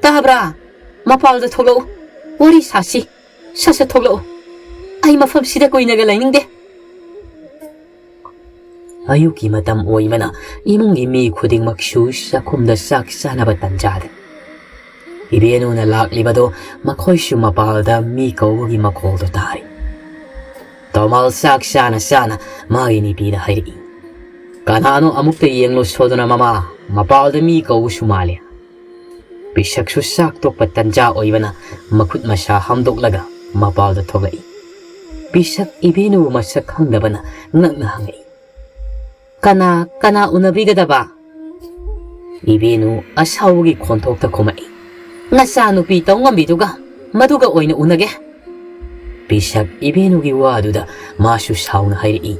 ꯇꯥꯕ꯭ꯔꯥ? ꯃꯄꯥꯜꯗ ꯊꯣꯛꯂꯛꯎ, ꯋꯥꯔꯤ ꯁꯥꯁꯤ꯫ ꯁꯠ ꯁꯠ ꯊꯣꯛꯂꯛꯎ꯫ ꯑꯩ ꯃꯐꯝꯁꯤꯗ ꯀꯨꯏꯅꯒ ꯂꯩꯅꯤꯡꯗꯦ꯫" ꯑꯌꯨꯛꯀꯤ ꯃꯇꯝ ꯑꯣꯏꯕꯅ ꯏꯃꯨꯡꯒꯤ ꯃꯤ ꯈꯨꯗꯤꯡꯃꯛꯁꯨ ꯆꯥꯛꯈꯨꯝꯗ ꯆꯥꯛ ꯆꯥꯅꯕ ꯇꯟꯖꯥꯗ ꯏꯕꯦꯅꯨꯅ ꯂꯥꯛꯂꯤꯕꯗꯣ ꯃꯈꯣꯏꯁꯨ ꯃꯄꯥꯜꯗ ꯃꯤ ꯀꯧꯕꯒꯤ ꯃꯈꯣꯜꯗꯣ ꯇꯥꯔꯤ꯫ ꯇꯣꯃꯥꯜ ꯆꯥꯛ ꯆꯥꯅ ꯆꯥꯅ ꯃꯥꯒꯤ ꯅꯨꯄꯤꯗ ꯍꯥꯏꯔꯛꯏ꯫ "ꯀꯅꯥꯅꯣ ꯑꯃꯨꯛꯇ ꯌꯦꯡꯂꯨ ꯁꯣꯗꯅ ꯃꯃꯥ, ꯃꯄꯥꯜꯗ ꯃꯤ ꯀꯧꯕꯁꯨ ꯃꯥꯜꯂꯦ꯫" ꯄꯤꯁꯛꯁꯨ ꯆꯥꯛ ꯇꯣꯛꯄ ꯇꯟꯖꯥ ꯑꯣꯏꯕꯅ ꯃꯈꯨꯠ ꯃꯁꯥ ꯍꯥꯝꯗꯣꯛꯂꯒ ꯃꯄꯥꯜꯗ ꯊꯣꯛꯂꯛꯏ꯫ ꯄꯤꯁꯛ ꯏꯕꯦꯅꯨ ꯃꯁꯛ ꯈꯪꯗꯕꯅ ꯉꯛꯅ ꯍꯪꯉꯛꯏ, "ꯀꯅꯥ, ꯀꯅꯥ ꯎꯅꯕꯤꯒꯗꯕ?" ꯏꯕꯦꯅꯨ ꯑꯁꯥꯎꯕꯒꯤ ꯈꯣꯟꯊꯣꯛꯇ ꯈꯨꯝꯃꯛꯏ, "ꯅꯆꯥꯅꯨꯄꯤ ꯇꯧꯉꯝꯕꯤꯗꯨꯒ, ꯃꯗꯨꯒ ꯑꯣꯏꯅ ꯎꯅꯒꯦ꯫" ꯄꯤꯁꯛ ꯏꯕꯦꯅꯨꯒꯤ ꯋꯥꯗꯨꯗ ꯃꯥꯁꯨ ꯁꯥꯎꯅ ꯍꯥꯏꯔꯛꯏ,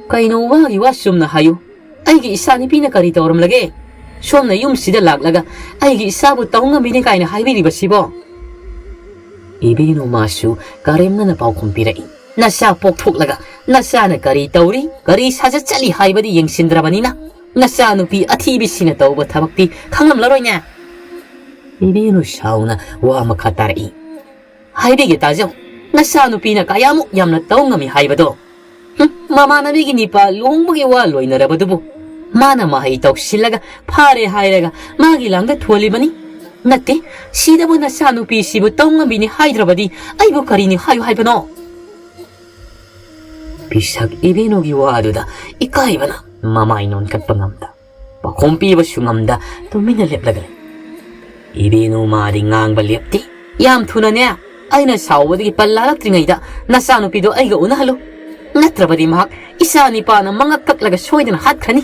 "ꯀꯩꯅꯣ, ꯋꯥꯒꯤ ꯋꯥ ꯆꯨꯝꯅ ꯍꯥꯏꯌꯨ꯫ ꯑꯩꯒꯤ ꯏꯆꯥꯅꯨꯄꯤꯅ ꯀꯔꯤ ꯇꯧꯔꯝꯂꯒꯦ? ꯁꯣꯝꯅ ꯌꯨꯝꯁꯤꯗ ꯂꯥꯛꯂꯒ ꯑꯩꯒꯤ ꯏꯆꯥꯕꯨ ꯇꯧꯉꯝꯕꯤꯅꯤ ꯀꯥꯏꯅ ꯍꯥꯏꯕꯤꯔꯤꯕꯁꯤꯕꯣ?" ꯏꯕꯦꯅꯨ ꯃꯥꯁꯨ ꯀꯔꯦꯝꯅꯅ ꯄꯥꯎꯈꯨꯝ ꯄꯤꯔꯛꯏ, "ꯅꯆꯥ ꯄꯣꯛꯊꯣꯛꯂꯒ ꯅꯆꯥꯅ ꯀꯔꯤ ꯇꯧꯔꯤ, ꯀꯔꯤ ꯁꯥꯖꯠ ꯆꯠꯂꯤ ꯍꯥꯏꯕꯗꯤ ꯌꯦꯡꯁꯤꯟꯗ꯭ꯔꯕꯅꯤꯅ, ꯅꯆꯥꯅꯨꯄꯤ ꯑꯊꯤꯕꯤꯁꯤꯅ ꯇꯧꯕ ꯊꯕꯛꯇꯤ ꯈꯪꯂꯝꯂꯔꯣꯏꯅꯦ?" ꯏꯕꯦꯅꯨ ꯁꯥꯎꯅ ꯋꯥ ꯃꯈꯥ ꯇꯥꯔꯛꯏ, "ꯍꯥꯏꯕꯤꯒꯦ ꯇꯥꯖꯧ, ꯅꯆꯥꯅꯨꯄꯤꯅ ꯀꯌꯥꯃꯨꯛ ꯌꯥꯝꯅ ꯇꯧ ꯉꯝꯃꯤ ꯍꯥꯏꯕꯗꯣ꯫ ꯍꯨꯝ, ꯃꯃꯥꯟꯅꯕꯤꯒꯤ ꯅꯤꯄꯥ ꯂꯨꯍꯣꯡꯕꯒꯤ ꯋꯥ ꯂꯣꯏꯅꯔꯕꯗꯨꯕꯨ ꯃꯥꯅ ꯃꯍꯩ ꯇꯧꯁꯤꯜꯂꯒ ꯐꯥꯔꯦ ꯍꯥꯏꯔꯒ ꯃꯥꯒꯤ ꯂꯥꯡꯗ ꯊꯣꯜꯂꯤꯕꯅꯤ꯫ ꯅꯠꯇꯦ, ꯁꯤꯗꯕꯨ ꯅꯆꯥꯅꯨꯄꯤꯁꯤꯕꯨ ꯇꯧ ꯉꯝꯕꯤꯅꯤ ꯍꯥꯏꯗ꯭ꯔꯕꯗꯤ ꯑꯩꯕꯨ ꯀꯔꯤꯅꯤ ꯍꯥꯏꯌꯨ ꯍꯥꯏꯕꯅꯣ?" ꯄꯤꯁꯛ ꯏꯕꯦꯅꯨꯒꯤ ꯋꯥꯗꯨꯗ ꯏꯀꯥꯏꯕꯅ ꯃꯃꯥꯏ ꯅꯣꯟꯈꯠꯄ ꯉꯝꯗ, ꯄꯥꯎꯈꯨꯝ ꯄꯤꯕꯁꯨ ꯉꯝꯗ ꯇꯨꯃꯤꯟꯅ ꯂꯦꯞꯂꯒ ꯂꯩ꯫ ꯏꯕꯦꯅꯨ ꯃꯥꯗꯤ ꯉꯥꯡꯕ ꯂꯦꯞꯇꯦ꯫ "ꯌꯥꯝ ꯊꯨꯅꯅꯦ, ꯑꯩꯅ ꯁꯥꯎꯕꯗꯒꯤ ꯄꯜ ꯂꯥꯂꯛꯇ꯭ꯔꯤꯉꯩꯗ ꯅꯆꯥꯅꯨꯄꯤꯗꯣ ꯑꯩꯒ ꯎꯅꯍꯜꯂꯨ꯫ ꯅꯠꯇ꯭ꯔꯕꯗꯤ ꯃꯍꯥꯛ ꯏꯆꯥ ꯅꯤꯄꯥꯅ ꯃꯉꯛ ꯀꯛꯂꯒ ꯁꯣꯏꯗꯅ ꯍꯥꯠꯈ꯭ꯔꯅꯤ꯫"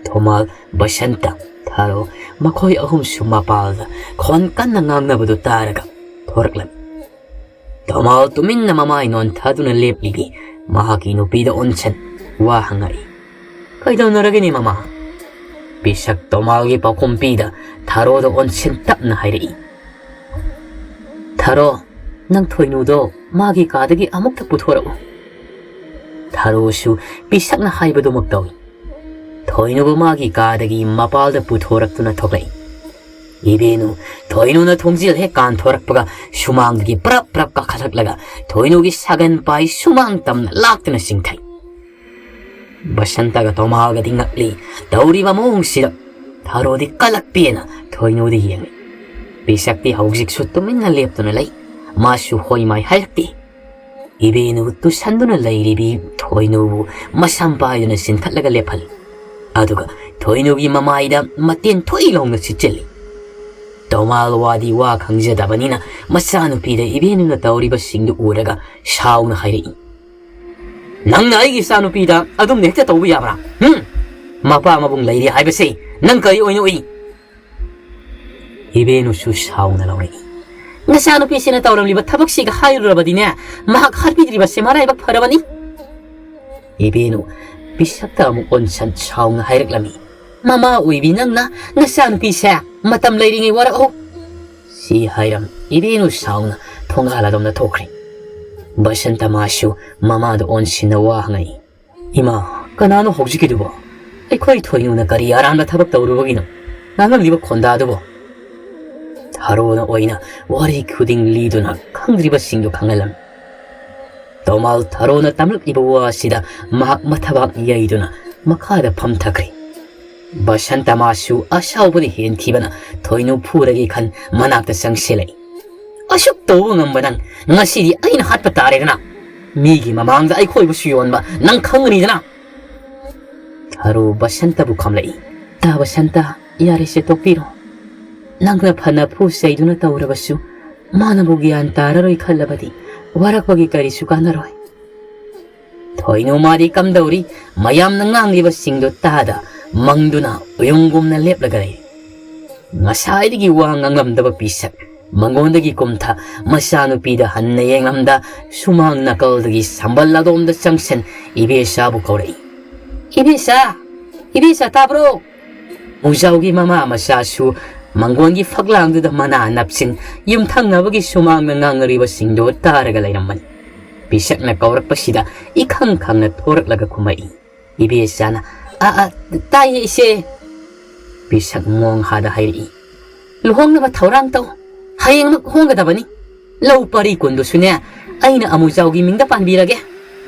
ꯊꯣꯃꯥꯜ, ꯕꯁꯟꯇ, ꯊꯥꯔꯣ, ꯃꯈꯣꯏ ꯑꯍꯨꯝꯁꯨ ꯃꯄꯥꯜꯗ ꯈꯣꯟ ꯀꯟꯅ ꯉꯥꯡꯅꯕꯗꯨ ꯇꯥꯔꯒ ꯊꯣꯔꯛꯂꯝꯃꯤ꯫ ꯊꯣꯃꯥꯜ ꯇꯨꯃꯤꯟꯅ ꯃꯃꯥꯏ ꯅꯣꯟꯊꯗꯨꯅ ꯂꯦꯞꯂꯤꯕꯤ ꯃꯍꯥꯛꯀꯤ ꯅꯨꯄꯤꯗ ꯑꯣꯟꯁꯟ ꯋꯥ ꯍꯪꯉꯛꯏ, "ꯀꯩꯗꯧꯅꯔꯒꯦꯅꯦ ꯃꯃꯥ?" ꯄꯤꯁꯛ ꯇꯣꯃꯥꯜꯒꯤ ꯄꯥꯎꯈꯨꯝ ꯄꯤꯗ ꯊꯥꯔꯣꯗ ꯑꯣꯟꯁꯤꯟ ꯇꯞꯅ ꯍꯥꯏꯔꯛꯏ, "ꯊꯥꯔꯣ, ꯅꯪ ꯊꯣꯏꯅꯨꯗꯣ ꯃꯥꯒꯤ ꯀꯥꯗꯒꯤ ꯑꯃꯨꯛꯇ ꯄꯨꯊꯣꯔꯛꯎ꯫" ꯊꯥꯔꯣꯁꯨ ꯄꯤꯁꯛꯅ ꯍꯥꯏꯕꯗꯨꯃꯛ ꯇꯧꯏ꯫ ꯊꯣꯏꯅꯨꯕꯨ ꯃꯥꯒꯤ ꯀꯥꯗꯒꯤ ꯃꯄꯥꯜꯗ ꯄꯨꯊꯣꯔꯛꯇꯨꯅ ꯊꯣꯛꯂꯛꯏ꯫ ꯏꯕꯦꯅꯨ, ꯊꯣꯏꯅꯨꯅ ꯊꯣꯡꯖꯦꯜ ꯍꯦꯛ ꯀꯥꯟꯊꯣꯔꯛꯄꯒ ꯁꯨꯃꯥꯡꯗꯒꯤ ꯄ꯭ꯔꯞ ꯄ꯭ꯔꯞ ꯀꯥꯈꯠꯂꯛꯂꯒ ꯊꯣꯏꯅꯨꯒꯤ ꯁꯥꯒꯟ ꯄꯥꯏ ꯁꯨꯃꯥꯡ ꯇꯝꯅ ꯂꯥꯛꯇꯨꯅ ꯆꯤꯡꯊꯩ꯫ ꯕꯁꯟꯇꯒ ꯇꯣꯃꯥꯜꯒꯗꯤ ꯉꯛꯂꯤ꯫ ꯇꯧꯔꯤꯕ ꯃꯑꯣꯡꯁꯤꯗ ꯊꯥꯔꯣꯗꯤ ꯀꯂꯛ ꯄꯦꯅ ꯊꯣꯏꯅꯨꯗ ꯌꯦꯡꯂꯤ꯫ ꯄꯤꯁꯛꯇꯤ ꯍꯧꯖꯤꯛꯁꯨ ꯇꯨꯃꯤꯟꯅ ꯂꯦꯞꯇꯨꯅ ꯂꯩ꯫ ꯃꯥꯁꯨ ꯍꯣꯏ ꯃꯥꯏ ꯍꯥꯏꯔꯛꯇꯦ꯫ ꯏꯕꯦꯅꯨ ꯇꯨꯁꯟꯗꯨꯅ ꯂꯩꯔꯤꯕꯤ ꯊꯣꯏꯅꯨꯕꯨ ꯃꯁꯝ ꯄꯥꯏꯗꯨꯅ ꯆꯤꯟꯊꯠꯂꯒ ꯂꯦꯞꯍꯜꯂꯤ꯫ ꯑꯗꯨꯒ ꯊꯣꯏꯅꯨꯒꯤ ꯃꯃꯥꯏꯗ ꯃꯇꯦꯟ ꯊꯣꯏ ꯂꯥꯎꯅ ꯁꯤꯠꯆꯤꯜꯂꯤ꯫ ꯇꯣꯃꯥꯜ ꯋꯥꯗꯤ ꯋꯥ ꯈꯪꯖꯗꯕꯅꯤꯅ ꯃꯆꯥꯅꯨꯄꯤꯗ ꯏꯕꯦꯟꯅꯨꯅ ꯇꯧꯔꯤꯕꯁꯤꯡꯗꯨ ꯎꯔꯒ ꯁꯥꯎꯅ ꯍꯥꯏꯔꯛꯏ, "ꯅꯪꯅ ꯑꯩꯒꯤ ꯏꯆꯥꯅꯨꯄꯤꯗ ꯑꯗꯨꯝꯅ ꯍꯦꯛꯇ ꯇꯧꯕ ꯌꯥꯕ꯭ꯔꯥ? ꯍꯨꯝ? ꯃꯄꯥ ꯃꯕꯨꯡ ꯂꯩꯔꯤ ꯍꯥꯏꯕꯁꯦ ꯅꯪ ꯀꯔꯤ ꯑꯣꯏꯅ ꯎꯏ?" ꯏꯕꯦꯟꯅꯨꯁꯨ ꯁꯥꯎꯅ ꯂꯧꯔꯛꯏ, "ꯅꯆꯥꯅꯨꯄꯤꯁꯤꯅ ꯇꯧꯔꯝꯂꯤꯕ ꯊꯕꯛꯁꯤꯒ ꯍꯥꯏꯔꯨꯔꯕꯗꯤꯅꯦ, ꯃꯍꯥꯛ ꯍꯥꯠꯄꯤꯗ꯭ꯔꯤꯕꯁꯦ ꯃꯔꯥꯏꯕꯛ ꯐꯔꯕꯅꯤ꯫" ꯏꯕꯦꯟꯅꯨ ꯄꯤꯁꯛꯇ ꯑꯃꯨꯛ ꯑꯣꯟꯁꯟ ꯁꯥꯎꯅ ꯍꯥꯏꯔꯛꯂꯝꯃꯤ, "ꯃꯃꯥ ꯑꯣꯏꯕꯤ ꯅꯪꯅ ꯅꯆꯥꯅꯨꯄꯤꯁꯦ ꯃꯇꯝ ꯂꯩꯔꯤꯉꯩ ꯋꯥꯔꯛꯎ꯫" ꯁꯤ ꯍꯥꯏꯔꯝ ꯏꯕꯦꯟꯅꯨ ꯁꯥꯎꯅ ꯊꯣꯡꯒꯥꯜ ꯑꯗꯣꯝꯗ ꯊꯣꯛꯈ꯭ꯔꯦ꯫ ꯕꯁꯟꯇ ꯃꯥꯁꯨ ꯃꯃꯥꯗ ꯑꯣꯟꯁꯤꯟꯅ ꯋꯥ ꯍꯪꯉꯛꯏ, "ꯏꯃꯥ, ꯀꯅꯥꯅꯣ ꯍꯧꯖꯤꯛꯀꯤꯗꯨꯕꯣ? ꯑꯩꯈꯣꯏ ꯊꯣꯏꯅꯨꯅ ꯀꯔꯤ ꯑꯔꯥꯟꯕ ꯊꯕꯛ ꯇꯧꯔꯨꯕꯒꯤꯅꯣ ꯉꯥꯡꯂꯝꯂꯤꯕ ꯈꯣꯟꯗꯥꯗꯨꯕꯣ?" ꯊꯥꯔꯣꯅ ꯑꯣꯏꯅ ꯋꯥꯔꯤ ꯈꯨꯗꯤꯡ ꯂꯤꯗꯨꯅ ꯈꯪꯗ꯭ꯔꯤꯕꯁꯤꯡꯗꯨ ꯈꯪꯍꯜꯂꯝꯃꯤ꯫ ꯇꯣꯃꯥꯜ ꯊꯥꯔꯣꯅ ꯇꯝꯂꯛꯂꯤꯕ ꯋꯥ ꯑꯁꯤꯗ ꯃꯍꯥꯛ ꯃꯊꯕꯥꯛ ꯌꯩꯗꯨꯅ ꯃꯈꯥꯗ ꯐꯝꯊꯈ꯭ꯔꯦ꯫ ꯕꯁꯟꯇ ꯃꯥꯁꯨ ꯑꯁꯥꯎꯕꯅ ꯍꯦꯟꯈꯤꯕꯅ ꯊꯣꯏꯅꯨ ꯐꯨꯔꯒꯦ ꯈꯟ ꯃꯅꯥꯛꯇ ꯆꯪꯁꯤꯜꯂꯛꯏ꯫ "ꯑꯁꯨꯛ ꯇꯧꯕ ꯉꯝꯕ ꯅꯪ, ꯉꯁꯤꯗꯤ ꯑꯩꯅ ꯍꯥꯠꯄ ꯇꯥꯔꯦꯗꯅ꯫ ꯃꯤꯒꯤ ꯃꯃꯥꯡꯗ ꯑꯩꯈꯣꯏꯕꯨꯁꯨ ꯌꯣꯟꯕ ꯅꯪ ꯈꯪꯒꯅꯤꯗꯅ꯫" ꯊꯥꯔꯣ ꯕꯁꯟꯇꯕꯨ ꯈꯝꯂꯛꯏ꯫ "ꯇꯥ ꯕꯁꯟꯇ, ꯌꯥꯔꯦꯁꯦ, ꯇꯣꯛꯄꯤꯔꯣ꯫ ꯅꯪꯅ ꯐꯅ ꯐꯨ ꯆꯩꯗꯨꯅ ꯇꯧꯔꯕꯁꯨ, ꯃꯥꯅꯕꯨ ꯒ꯭ꯌꯥꯟ ꯇꯥꯔꯔꯣꯏ ꯈꯜꯂꯕꯗꯤ ꯋꯥꯔꯛꯄꯒꯤ ꯀꯔꯤꯁꯨ ꯀꯥꯟꯅꯔꯣꯏ꯫" ꯊꯣꯏꯅꯨ ꯃꯥꯗꯤ ꯀꯝꯗꯧꯔꯤ? ꯃꯌꯥꯝꯅ ꯉꯥꯡꯂꯤꯕꯁꯤꯡꯗꯨ ꯇꯥꯗ ꯃꯪꯗꯨꯅ ꯎꯌꯨꯡꯒꯨꯝꯅ ꯂꯦꯞꯂꯒ ꯂꯩ꯫ ꯉꯁꯥꯏꯗꯒꯤ ꯋꯥ ꯉꯥꯡꯂꯝꯗꯕ ꯄꯤꯁꯛ ꯃꯉꯣꯟꯗꯒꯤ ꯀꯨꯝꯊ ꯃꯆꯥꯅꯨꯄꯤꯗ ꯍꯟꯅ ꯌꯦꯡꯂꯝꯗ ꯁꯨꯃꯥꯡ ꯅꯥꯀꯜꯗꯒꯤ ꯁꯝꯕꯜ ꯑꯗꯣꯝꯗ ꯆꯪꯁꯤꯟ ꯏꯕꯦꯆꯥꯕꯨ ꯀꯧꯔꯛꯏ꯫ "ꯏꯕꯦꯆꯥ! ꯏꯕꯦꯆꯥ, ꯇꯥꯕ꯭ꯔꯣ?" ꯃꯨꯖꯥꯎꯒꯤ ꯃꯃꯥ ꯃꯆꯥꯁꯨ ꯃꯪꯒꯣꯟꯒꯤ ꯐꯛꯂꯥꯡꯗꯨꯗ ꯃꯅꯥ ꯅꯞꯁꯤꯟ ꯌꯨꯝꯊꯪꯅꯕꯒꯤ ꯁꯨꯃꯥꯡꯗ ꯉꯥꯡꯅꯔꯤꯕꯁꯤꯡꯗꯨ ꯇꯥꯔꯒ ꯂꯩꯔꯝꯕꯅꯤ꯫ ꯄꯤꯁꯛꯅ ꯀꯧꯔꯛꯄꯁꯤꯗ ꯏꯈꯪ ꯈꯪꯅ ꯊꯣꯔꯛꯂꯒ ꯈꯨꯝꯃꯛꯏ꯫ ꯏꯕꯦꯆꯥꯅ, "ꯑ, ꯑ, ꯇꯥꯏꯌꯦ, ꯏꯆꯦ꯫" ꯄꯤꯁꯛ ꯃꯣꯡ ꯍꯥꯗ ꯍꯥꯏꯔꯛꯏ, "ꯂꯨꯍꯣꯡꯅꯕ ꯊꯧꯔꯥꯡ ꯇꯧ꯫ ꯍꯌꯦꯡꯃꯛ ꯍꯣꯡꯒꯗꯕꯅꯤ꯫ ꯂꯧ ꯄꯔꯤ ꯀꯨꯟꯗꯨꯁꯨꯅꯦ, ꯑꯩꯅ ꯑꯃꯨꯖꯥꯎꯒꯤ ꯃꯤꯡꯗ ꯄꯥꯟꯕꯤꯔꯒꯦ꯫"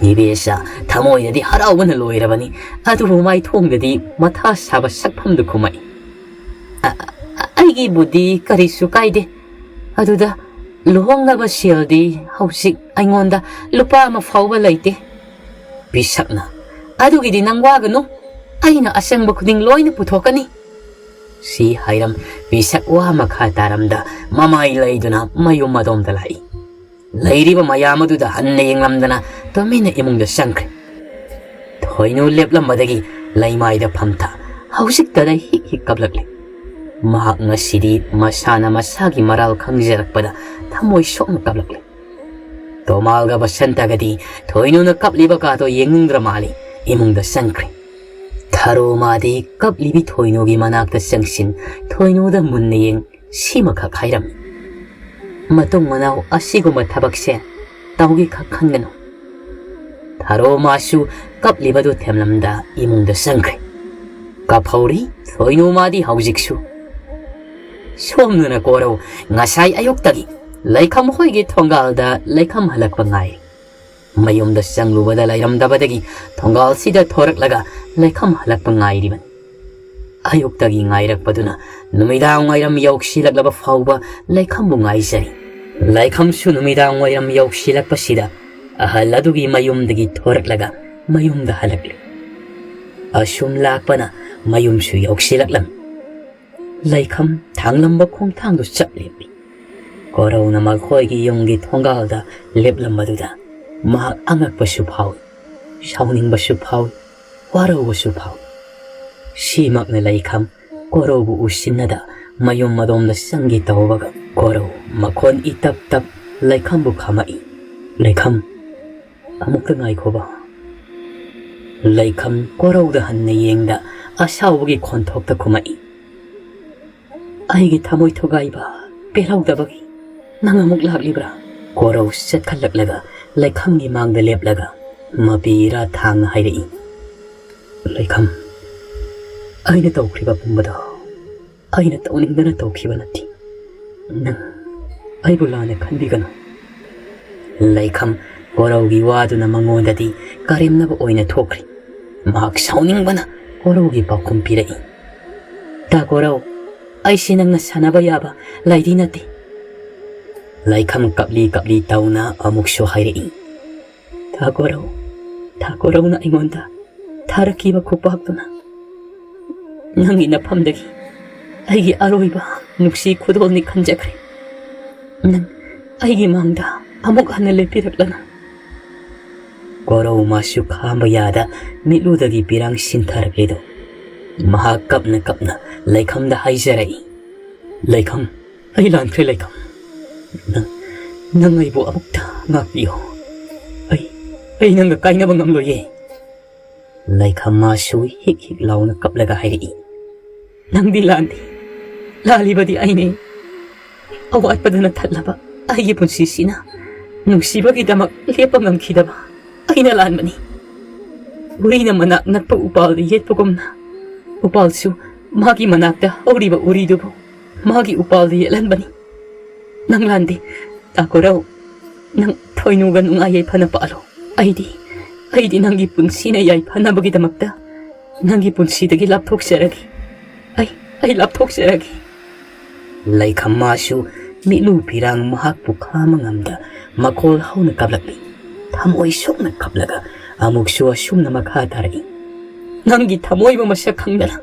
ꯏꯕꯦꯆꯥ ꯊꯃꯣꯏꯗꯗꯤ ꯍꯔꯥꯎꯕꯅ ꯂꯣꯏꯔꯕꯅꯤ, ꯑꯗꯨꯕꯨ ꯃꯥꯏꯊꯣꯡꯗꯗꯤ ꯃꯊꯥ ꯁꯥꯕ ꯁꯛꯐꯝꯗꯨ ꯈꯨꯝꯃꯛꯏ꯫ "ꯑ, ꯑ, ꯑꯩꯒꯤꯕꯨꯗꯤ ꯀꯔꯤꯁꯨ ꯀꯥꯏꯗꯦ꯫ ꯑꯗꯨꯗ ꯂꯨꯍꯣꯡꯅꯕ ꯁꯦꯜꯗꯤ ꯍꯧꯖꯤꯛ ꯑꯩꯉꯣꯟꯗ ꯂꯨꯄꯥ ꯑꯃ ꯐꯥꯎꯕ ꯂꯩꯇꯦ꯫" ꯄꯤꯁꯛꯅ, "ꯑꯗꯨꯒꯤꯗꯤ ꯅꯪ ꯋꯥꯒꯅꯨ, ꯑꯩꯅ ꯑꯆꯪꯕ ꯈꯨꯗꯤꯡ ꯂꯣꯏꯅ ꯄꯨꯊꯣꯛꯀꯅꯤ꯫" ꯁꯤ ꯍꯥꯏꯔꯝ ꯄꯤꯁꯛ ꯋꯥ ꯃꯈꯥ ꯇꯥꯔꯝꯗ ꯃꯃꯥꯏ ꯂꯩꯗꯨꯅ ꯃꯌꯨꯝ ꯑꯗꯣꯝꯗ ꯂꯥꯛꯏ꯫ ꯂꯩꯔꯤꯕ ꯃꯌꯥꯝ ꯑꯗꯨꯗ ꯍꯟꯅ ꯌꯦꯡꯂꯝꯗꯅ ꯇꯨꯃꯤꯟꯅ ꯏꯃꯨꯡꯗ ꯆꯪꯈ꯭ꯔꯦ꯫ ꯊꯣꯏꯅꯨ ꯂꯦꯞꯂꯝꯕꯗꯒꯤ ꯂꯩꯃꯥꯏꯗ ꯐꯝꯊ ꯍꯧꯖꯤꯛꯇꯗ ꯍꯤꯛ ꯍꯤꯛ ꯀꯞꯂꯛꯂꯤ꯫ ꯃꯍꯥꯛ ꯉꯁꯤꯗꯤ ꯃꯁꯥꯅ ꯃꯁꯥꯒꯤ ꯃꯔꯥꯜ ꯈꯪꯖꯔꯛꯄꯗ ꯊꯃꯣꯏ ꯁꯣꯛꯅ ꯀꯞꯂꯛꯂꯤ꯫ ꯇꯣꯃꯥꯜꯒ ꯕꯁꯟꯇꯒꯗꯤ ꯊꯣꯏꯅꯨꯅ ꯀꯞꯂꯤꯕ ꯀꯥꯗꯣ ꯌꯦꯡꯅꯤꯡꯗ꯭ꯔ ꯃꯥꯜꯂꯤ꯫ ꯏꯃꯨꯡꯗ ꯆꯪꯈ꯭ꯔꯦ꯫ ꯊꯔꯣ ꯃꯥꯗꯤ ꯀꯞꯂꯤꯕꯤ ꯊꯣꯏꯅꯨꯒꯤ ꯃꯅꯥꯛꯇ ꯆꯪꯁꯤꯟ ꯊꯣꯏꯅꯨꯗ ꯃꯨꯟꯅ ꯌꯦꯡ ꯁꯤꯃꯈꯛ ꯍꯥꯏꯔꯝꯃꯤ: "ꯃꯇꯨꯡ ꯃꯅꯥꯎ ꯑꯁꯤꯒꯨꯝꯕ ꯊꯕꯛꯁꯦ ꯇꯧꯒꯦ ꯈꯛ ꯈꯟꯒꯅꯨ"꯫ ꯊꯔꯣ ꯃꯥꯁꯨ ꯀꯞꯂꯤꯕꯗꯨ ꯊꯦꯝꯂꯝꯗ ꯏꯃꯨꯡꯗ ꯆꯪꯈ꯭ꯔꯦ꯫ ꯀꯞꯍꯧꯔꯤ ꯊꯣꯏꯅꯨ ꯃꯥꯗꯤ ꯍꯧꯖꯤꯛꯁꯨ꯫ ꯁꯣꯝꯗꯅ ꯀꯣꯔꯧ ꯉꯁꯥꯏ ꯑꯌꯨꯛꯇꯒꯤ ꯂꯩꯈꯝ ꯍꯣꯏꯒꯤ ꯊꯣꯡꯒꯥꯜꯗ ꯂꯩꯈꯝ ꯍꯜꯂꯛꯄ ꯉꯥꯏ꯫ ꯃꯌꯨꯝꯗ ꯆꯪꯂꯨꯕꯗ ꯂꯩꯔꯝꯗꯕꯗꯒꯤ ꯊꯣꯡꯒꯥꯜꯁꯤꯗ ꯊꯣꯔꯛꯂꯒ ꯂꯩꯈꯝ ꯍꯜꯂꯛꯄ ꯉꯥꯏꯔꯤꯕꯅꯤ꯫ ꯑꯌꯨꯛꯇꯒꯤ ꯉꯥꯏꯔꯛꯄꯗꯨꯅ ꯅꯨꯃꯤꯗꯥꯡ ꯋꯥꯏꯔꯝ ꯌꯧꯁꯤꯜꯂꯛꯂꯕ ꯐꯥꯎꯕ ꯂꯩꯈꯝꯕꯨ ꯉꯥꯏꯖꯔꯤ꯫ ꯂꯩꯈꯝꯁꯨ ꯅꯨꯃꯤꯗꯥꯡ ꯋꯥꯏꯔꯝ ꯌꯧꯁꯤꯜꯂꯛꯄꯁꯤꯗ ꯑꯍꯜ ꯑꯗꯨꯒꯤ ꯃꯌꯨꯝꯗꯒꯤ ꯊꯣꯔꯛꯂꯒ ꯃꯌꯨꯝꯗ ꯍꯜꯂꯛꯂꯤ꯫ ꯑꯁꯨꯝ ꯂꯥꯛꯄꯅ ꯃꯌꯨꯝꯁꯨ ꯌꯧꯁꯤꯜꯂꯛꯂꯝꯃꯤ꯫ ꯂꯩꯈꯝ ꯊꯥꯡꯂꯝꯕ ꯈꯣꯡꯊꯥꯡꯗꯨ ꯆꯞ ꯂꯦꯞꯄꯤ꯫ ꯀꯣꯔꯧꯅ ꯃꯈꯣꯏꯒꯤ ꯌꯨꯝꯒꯤ ꯊꯣꯡꯒꯥꯜꯗ ꯂꯦꯞꯂꯝꯕꯗꯨꯗ ꯃꯍꯥꯛ ꯑꯉꯛꯄꯁꯨ ꯐꯥꯎꯏ, ꯁꯥꯎꯅꯤꯡꯕꯁꯨ ꯐꯥꯎꯏ, ꯋꯥꯔꯧꯕꯁꯨ ꯐꯥꯎꯏ꯫ ꯁꯤꯃꯛꯅ ꯂꯩꯈꯝ ꯀꯣꯔꯧꯕꯨ ꯎꯁꯤꯟꯅꯗ ꯃꯌꯨꯝ ꯑꯗꯣꯝꯗ ꯆꯪꯒꯦ ꯇꯧꯕꯒ ꯀꯣꯔꯧ ꯃꯈꯣꯟ ꯏꯇꯞ ꯇꯞ ꯂꯩꯈꯝꯕꯨ ꯈꯥꯝꯃꯛꯏ꯫ "ꯂꯩꯈꯝ, ꯑꯃꯨꯛꯇ ꯉꯥꯏꯈꯣꯕ"꯫ ꯂꯩꯈꯝ ꯀꯣꯔꯧꯗ ꯍꯟꯅ ꯌꯦꯡꯗ ꯑꯁꯥꯎꯕꯒꯤ ꯈꯣꯟꯊꯣꯛꯇ ꯈꯨꯝꯃꯛꯏ: "ꯑꯩꯒꯤ ꯊꯃꯣꯏ ꯊꯨꯒꯥꯏꯕ ꯄꯦꯜꯍꯧꯗꯕꯒꯤ ꯅꯪ ꯑꯃꯨꯛ ꯂꯥꯛꯂꯤꯕ꯭ꯔꯥ?" ꯀꯣꯔꯧ ꯆꯠꯈꯠꯂꯛꯂꯒ ꯂꯩꯈꯝꯒꯤ ꯃꯥꯡꯗ ꯂꯦꯞꯂꯒ ꯃꯄꯤ ꯏꯔꯥ ꯊꯥꯡꯅ ꯍꯥꯏꯔꯛꯏ: "ꯂꯩꯈꯝ, ꯑꯩꯅ ꯇꯧꯈ꯭ꯔꯤꯕ ꯄꯨꯝꯕꯗꯣ ꯑꯩꯅ ꯇꯧꯅꯤꯡꯗꯅ ꯇꯧꯈꯤꯕ ꯅꯠꯇꯦ꯫ ꯅꯪ ꯑꯩꯕꯨ ꯂꯥꯟꯅ ꯈꯟꯕꯤꯒꯅꯨ"꯫ ꯂꯩꯈꯝ ꯀꯣꯔꯧꯒꯤ ꯋꯥꯗꯨꯅ ꯃꯉꯣꯟꯗꯗꯤ ꯀꯔꯦꯝꯅꯕ ꯑꯣꯏꯅ ꯊꯣꯛꯈ꯭ꯔꯤ꯫ ꯃꯍꯥꯛ ꯁꯥꯎꯅꯤꯡꯕꯅ ꯀꯣꯔꯧꯒꯤ ꯄꯥꯎꯈꯨꯝ ꯄꯤꯔꯛꯏ: "ꯇꯥ ꯀꯣꯔꯧ, ꯑꯩꯁꯤ ꯅꯪꯅ ꯁꯥꯟꯅꯕ ꯌꯥꯕ ꯂꯩꯗꯤ ꯅꯠꯇꯦ"꯫ ꯂꯩꯈꯝ ꯀꯞꯂꯤ ꯀꯞꯂꯤ ꯇꯧꯅ ꯑꯃꯨꯛꯁꯨ ꯍꯥꯏꯔꯛꯏ: "ꯊꯥ ꯀꯣꯔꯧ, ꯊꯥ ꯀꯣꯔꯧꯅ ꯑꯩꯉꯣꯟꯗ ꯊꯥꯔꯛꯈꯤꯕ ꯈꯨꯄꯥꯛꯇꯨꯅ ꯅꯪꯒꯤ ꯅꯐꯝꯗꯒꯤ ꯑꯩꯒꯤ ꯑꯔꯣꯏꯕ ꯅꯨꯡꯁꯤ ꯈꯨꯗꯣꯜꯅꯤ ꯈꯟꯖꯈ꯭ꯔꯦ꯫ ꯅꯪ ꯑꯩꯒꯤ ꯃꯥꯡꯗ ꯑꯃꯨꯛ ꯍꯟꯅ ꯂꯦꯞꯄꯤꯔꯛꯂꯅꯨ꯫ ꯀꯣꯔꯧ ꯃꯥꯁꯨ ꯈꯥꯝꯕ ꯌꯥꯗ ꯃꯤꯠꯂꯨꯗꯒꯤ ꯄꯤꯔꯥꯡ ꯁꯤꯟꯊꯔꯛꯂꯤꯗꯣ꯫ ꯃꯍꯥꯛ ꯀꯞꯅ ꯀꯞꯅ ꯂꯩꯈꯝꯗ ꯍꯥꯏꯖꯔꯛꯏ, "ꯂꯩꯈꯝ, ꯑꯩ ꯂꯥꯟꯈ꯭ꯔꯦ ꯂꯩꯈꯝ꯫ ꯅꯪ, ꯅꯪ ꯑꯩꯕꯨ ꯑꯃꯨꯛꯇ ꯉꯥꯛꯄꯤꯌꯨ꯫ ꯑꯩ, ꯑꯩ ꯅꯪꯒ ꯀꯥꯏꯅꯕ ꯉꯝꯂꯣꯏꯌꯦ꯫" ꯂꯩꯈꯝ ꯃꯥꯁꯨ ꯍꯤꯛ ꯍꯤꯛ ꯂꯥꯎꯅ ꯀꯞꯂꯒ ꯍꯥꯏꯔꯛꯏ, "ꯅꯪꯗꯤ ꯂꯥꯟꯗꯦ, ꯂꯥꯜꯂꯤꯕꯗꯤ ꯑꯩꯅꯦ꯫ ꯑꯋꯥꯠꯄꯗꯨꯅ ꯊꯜꯂꯕ ꯑꯩꯒꯤ ꯄꯨꯟꯁꯤꯁꯤꯅ ꯅꯨꯡꯁꯤꯕꯒꯤꯗꯃꯛ ꯂꯦꯞꯄ ꯉꯝꯈꯤꯗꯕ ꯑꯩꯅ ꯂꯥꯟꯕꯅꯤ꯫ ꯎꯔꯤꯅ ꯃꯅꯥꯛ ꯅꯛꯄ ꯎꯄꯥꯜꯗ ꯌꯦꯠꯄꯒꯨꯝꯅ ꯎꯄꯥꯜꯁꯨ ꯃꯥꯒꯤ ꯃꯅꯥꯛꯇ ꯍꯧꯔꯤꯕ ꯎꯔꯤꯗꯨꯕꯨ ꯃꯥꯒꯤ ꯎꯄꯥꯜꯗ ꯌꯦꯠꯍꯟꯕꯅꯤ꯫ ꯅꯪ ꯂꯥꯟꯗꯦ, ꯇꯥꯀꯨꯔꯧ꯫ ꯅꯪ ꯊꯣꯏꯅꯨꯒ ꯅꯨꯡꯉꯥꯏ ꯌꯥꯏꯐꯅ ꯄꯥꯜꯂꯣ꯫ ꯑꯩꯗꯤ, ꯑꯩꯗꯤ ꯅꯪꯒꯤ ꯄꯨꯟꯁꯤꯅ ꯌꯥꯏꯐꯅꯕꯒꯤꯗꯃꯛꯇ ꯅꯪꯒꯤ ꯄꯨꯟꯁꯤꯗꯒꯤ ꯂꯥꯞꯊꯣꯛꯆꯔꯒꯦ꯫ ꯑꯩ, ꯑꯩ ꯂꯥꯞꯊꯣꯛꯆꯔꯒꯦ꯫" ꯂꯩꯈꯝ ꯃꯥꯁꯨ ꯃꯤꯠꯂꯨ ꯄꯤꯔꯥꯡ ꯃꯍꯥꯛꯄꯨ ꯈꯥꯝꯕ ꯉꯝꯗ ꯃꯈꯣꯜ ꯍꯧꯅ ꯀꯞꯂꯛꯂꯤ꯫ ꯊꯃꯣꯏ ꯁꯣꯛꯅ ꯀꯞꯂꯒ ꯑꯃꯨꯛꯁꯨ ꯑꯁꯨꯝꯅ ꯃꯈꯥ ꯇꯥꯔꯛꯏ, "ꯅꯪꯒꯤ ꯊꯃꯣꯏꯕꯨ ꯃꯁꯛ ꯈꯪꯗꯅ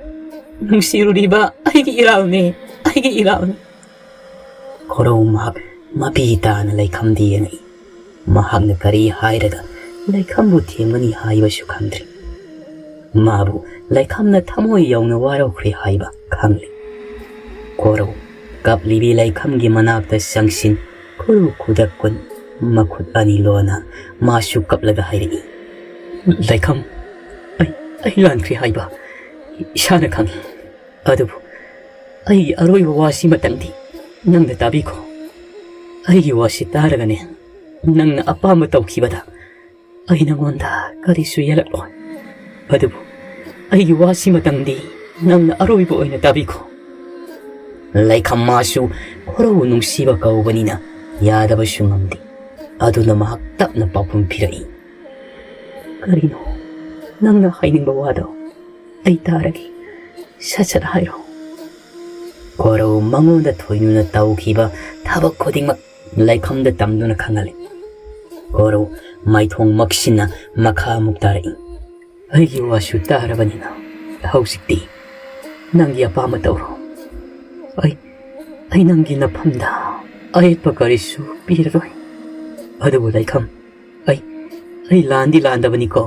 ꯅꯨꯡꯁꯤꯔꯨꯔꯤꯕ ꯑꯩꯒꯤ ꯏꯔꯥꯜꯅꯦ, ꯑꯩꯒꯤ ꯏꯔꯥꯜꯅꯦ꯫" ꯈꯣꯔꯧ ꯃꯍꯥꯛ ꯃꯄꯤ ꯇꯥꯅ ꯂꯩꯈꯝꯗ ꯌꯦꯡꯉꯛꯏ꯫ ꯃꯍꯥꯛꯅ ꯀꯔꯤ ꯍꯥꯏꯔꯒ ꯂꯩꯈꯝꯕꯨ ꯊꯦꯝꯒꯅꯤ ꯍꯥꯏꯕꯁꯨ ꯈꯪꯗ꯭ꯔꯤ꯫ ꯃꯥꯕꯨ ꯂꯩꯈꯝꯅ ꯊꯃꯣꯏ ꯌꯧꯅ ꯋꯥꯔꯧꯈ꯭ꯔꯦ ꯍꯥꯏꯕ ꯈꯪꯂꯤ꯫ ꯈꯣꯔꯧ ꯀꯞꯂꯤꯕꯤ ꯂꯩꯈꯝꯒꯤ ꯃꯅꯥꯛꯇ ꯆꯪꯁꯤꯟ ꯈꯨꯔꯨ ꯈꯨꯗꯛ ꯀꯨꯟ ꯃꯈꯨꯠ ꯑꯅꯤ ꯂꯣꯟꯅ ꯃꯥꯁꯨ ꯀꯞꯂꯒ ꯍꯥꯏꯔꯛꯏ, "ꯂꯩꯈꯝ, ꯑꯩ, ꯑꯩ ꯂꯥꯟꯈ꯭ꯔꯦ ꯍꯥꯏꯕ ꯏꯁꯥꯅ ꯈꯪꯏ꯫ ꯑꯗꯨꯕꯨ ꯑꯩꯒꯤ ꯑꯔꯣꯏꯕ ꯋꯥꯁꯤꯃꯇꯪꯗꯤ ꯅꯪꯅ ꯇꯥꯕꯤꯈꯣ꯫ ꯑꯩꯒꯤ ꯋꯥꯁꯤ ꯇꯥꯔꯒꯅꯦ ꯅꯪꯅ ꯑꯄꯥꯝꯕ ꯇꯧꯈꯤꯕꯗ ꯑꯩ ꯅꯉꯣꯟꯗ ꯀꯔꯤꯁꯨ ꯌꯦꯜꯂꯛꯂꯣꯏ꯫ ꯑꯗꯨꯕꯨ ꯑꯩꯒꯤ ꯋꯥꯁꯤꯃꯇꯪꯗꯤ ꯅꯪꯅ ꯑꯔꯣꯏꯕ ꯑꯣꯏꯅ ꯇꯥꯕꯤꯈꯣ꯫" ꯂꯩꯈꯝ ꯃꯥꯁꯨ ꯈꯣꯔꯧ ꯅꯨꯡꯁꯤꯕ ꯀꯧꯕꯅꯤꯅ ꯌꯥꯗꯕꯁꯨ ꯉꯝꯗꯦ꯫ ꯑꯗꯨꯅ ꯃꯍꯥꯛ ꯇꯞꯅ ꯄꯥꯎꯈꯨꯝ ꯄꯤꯔꯛꯏ, "ꯀꯔꯤꯅꯣ ꯅꯪꯅ ꯍꯥꯏꯅꯤꯡꯕ ꯋꯥꯗꯣ? ꯑꯩ ꯇꯥꯔꯒꯦ, ꯁꯠ ꯁꯠ ꯍꯥꯏꯔꯣ꯫" ꯈꯣꯔꯧ ꯃꯉꯣꯟꯗ ꯊꯣꯏꯅꯨꯅ ꯇꯧꯈꯤꯕ ꯊꯕꯛ ꯈꯨꯗꯤꯡꯃꯛ ꯂꯩꯈꯝꯗ ꯇꯝꯗꯨꯅ ꯈꯪꯍꯜꯂꯤ꯫ ꯈꯣꯔꯧ ꯃꯥꯏꯊꯣꯡ ꯃꯛꯁꯤꯟꯅ ꯃꯈꯥ ꯑꯃꯨꯛ ꯇꯥꯔꯛꯏ, "ꯑꯩꯒꯤ ꯋꯥꯁꯨ ꯇꯥꯔꯕꯅꯤꯅ ꯍꯧꯖꯤꯛꯇꯤ ꯅꯪꯒꯤ ꯑꯄꯥꯝꯕ ꯇꯧꯔꯣ꯫ ꯑꯩ, ꯑꯩ ꯅꯪꯒꯤ ꯅꯐꯝꯗ ꯑꯌꯦꯠꯄ ꯀꯔꯤꯁꯨ ꯄꯤꯔꯔꯣꯏ꯫ ꯑꯗꯨꯕꯨ ꯂꯩꯈꯝ, ꯑꯩ, ꯑꯩ ꯂꯥꯟꯗꯤ ꯂꯥꯟꯗꯕꯅꯤꯀꯣ꯫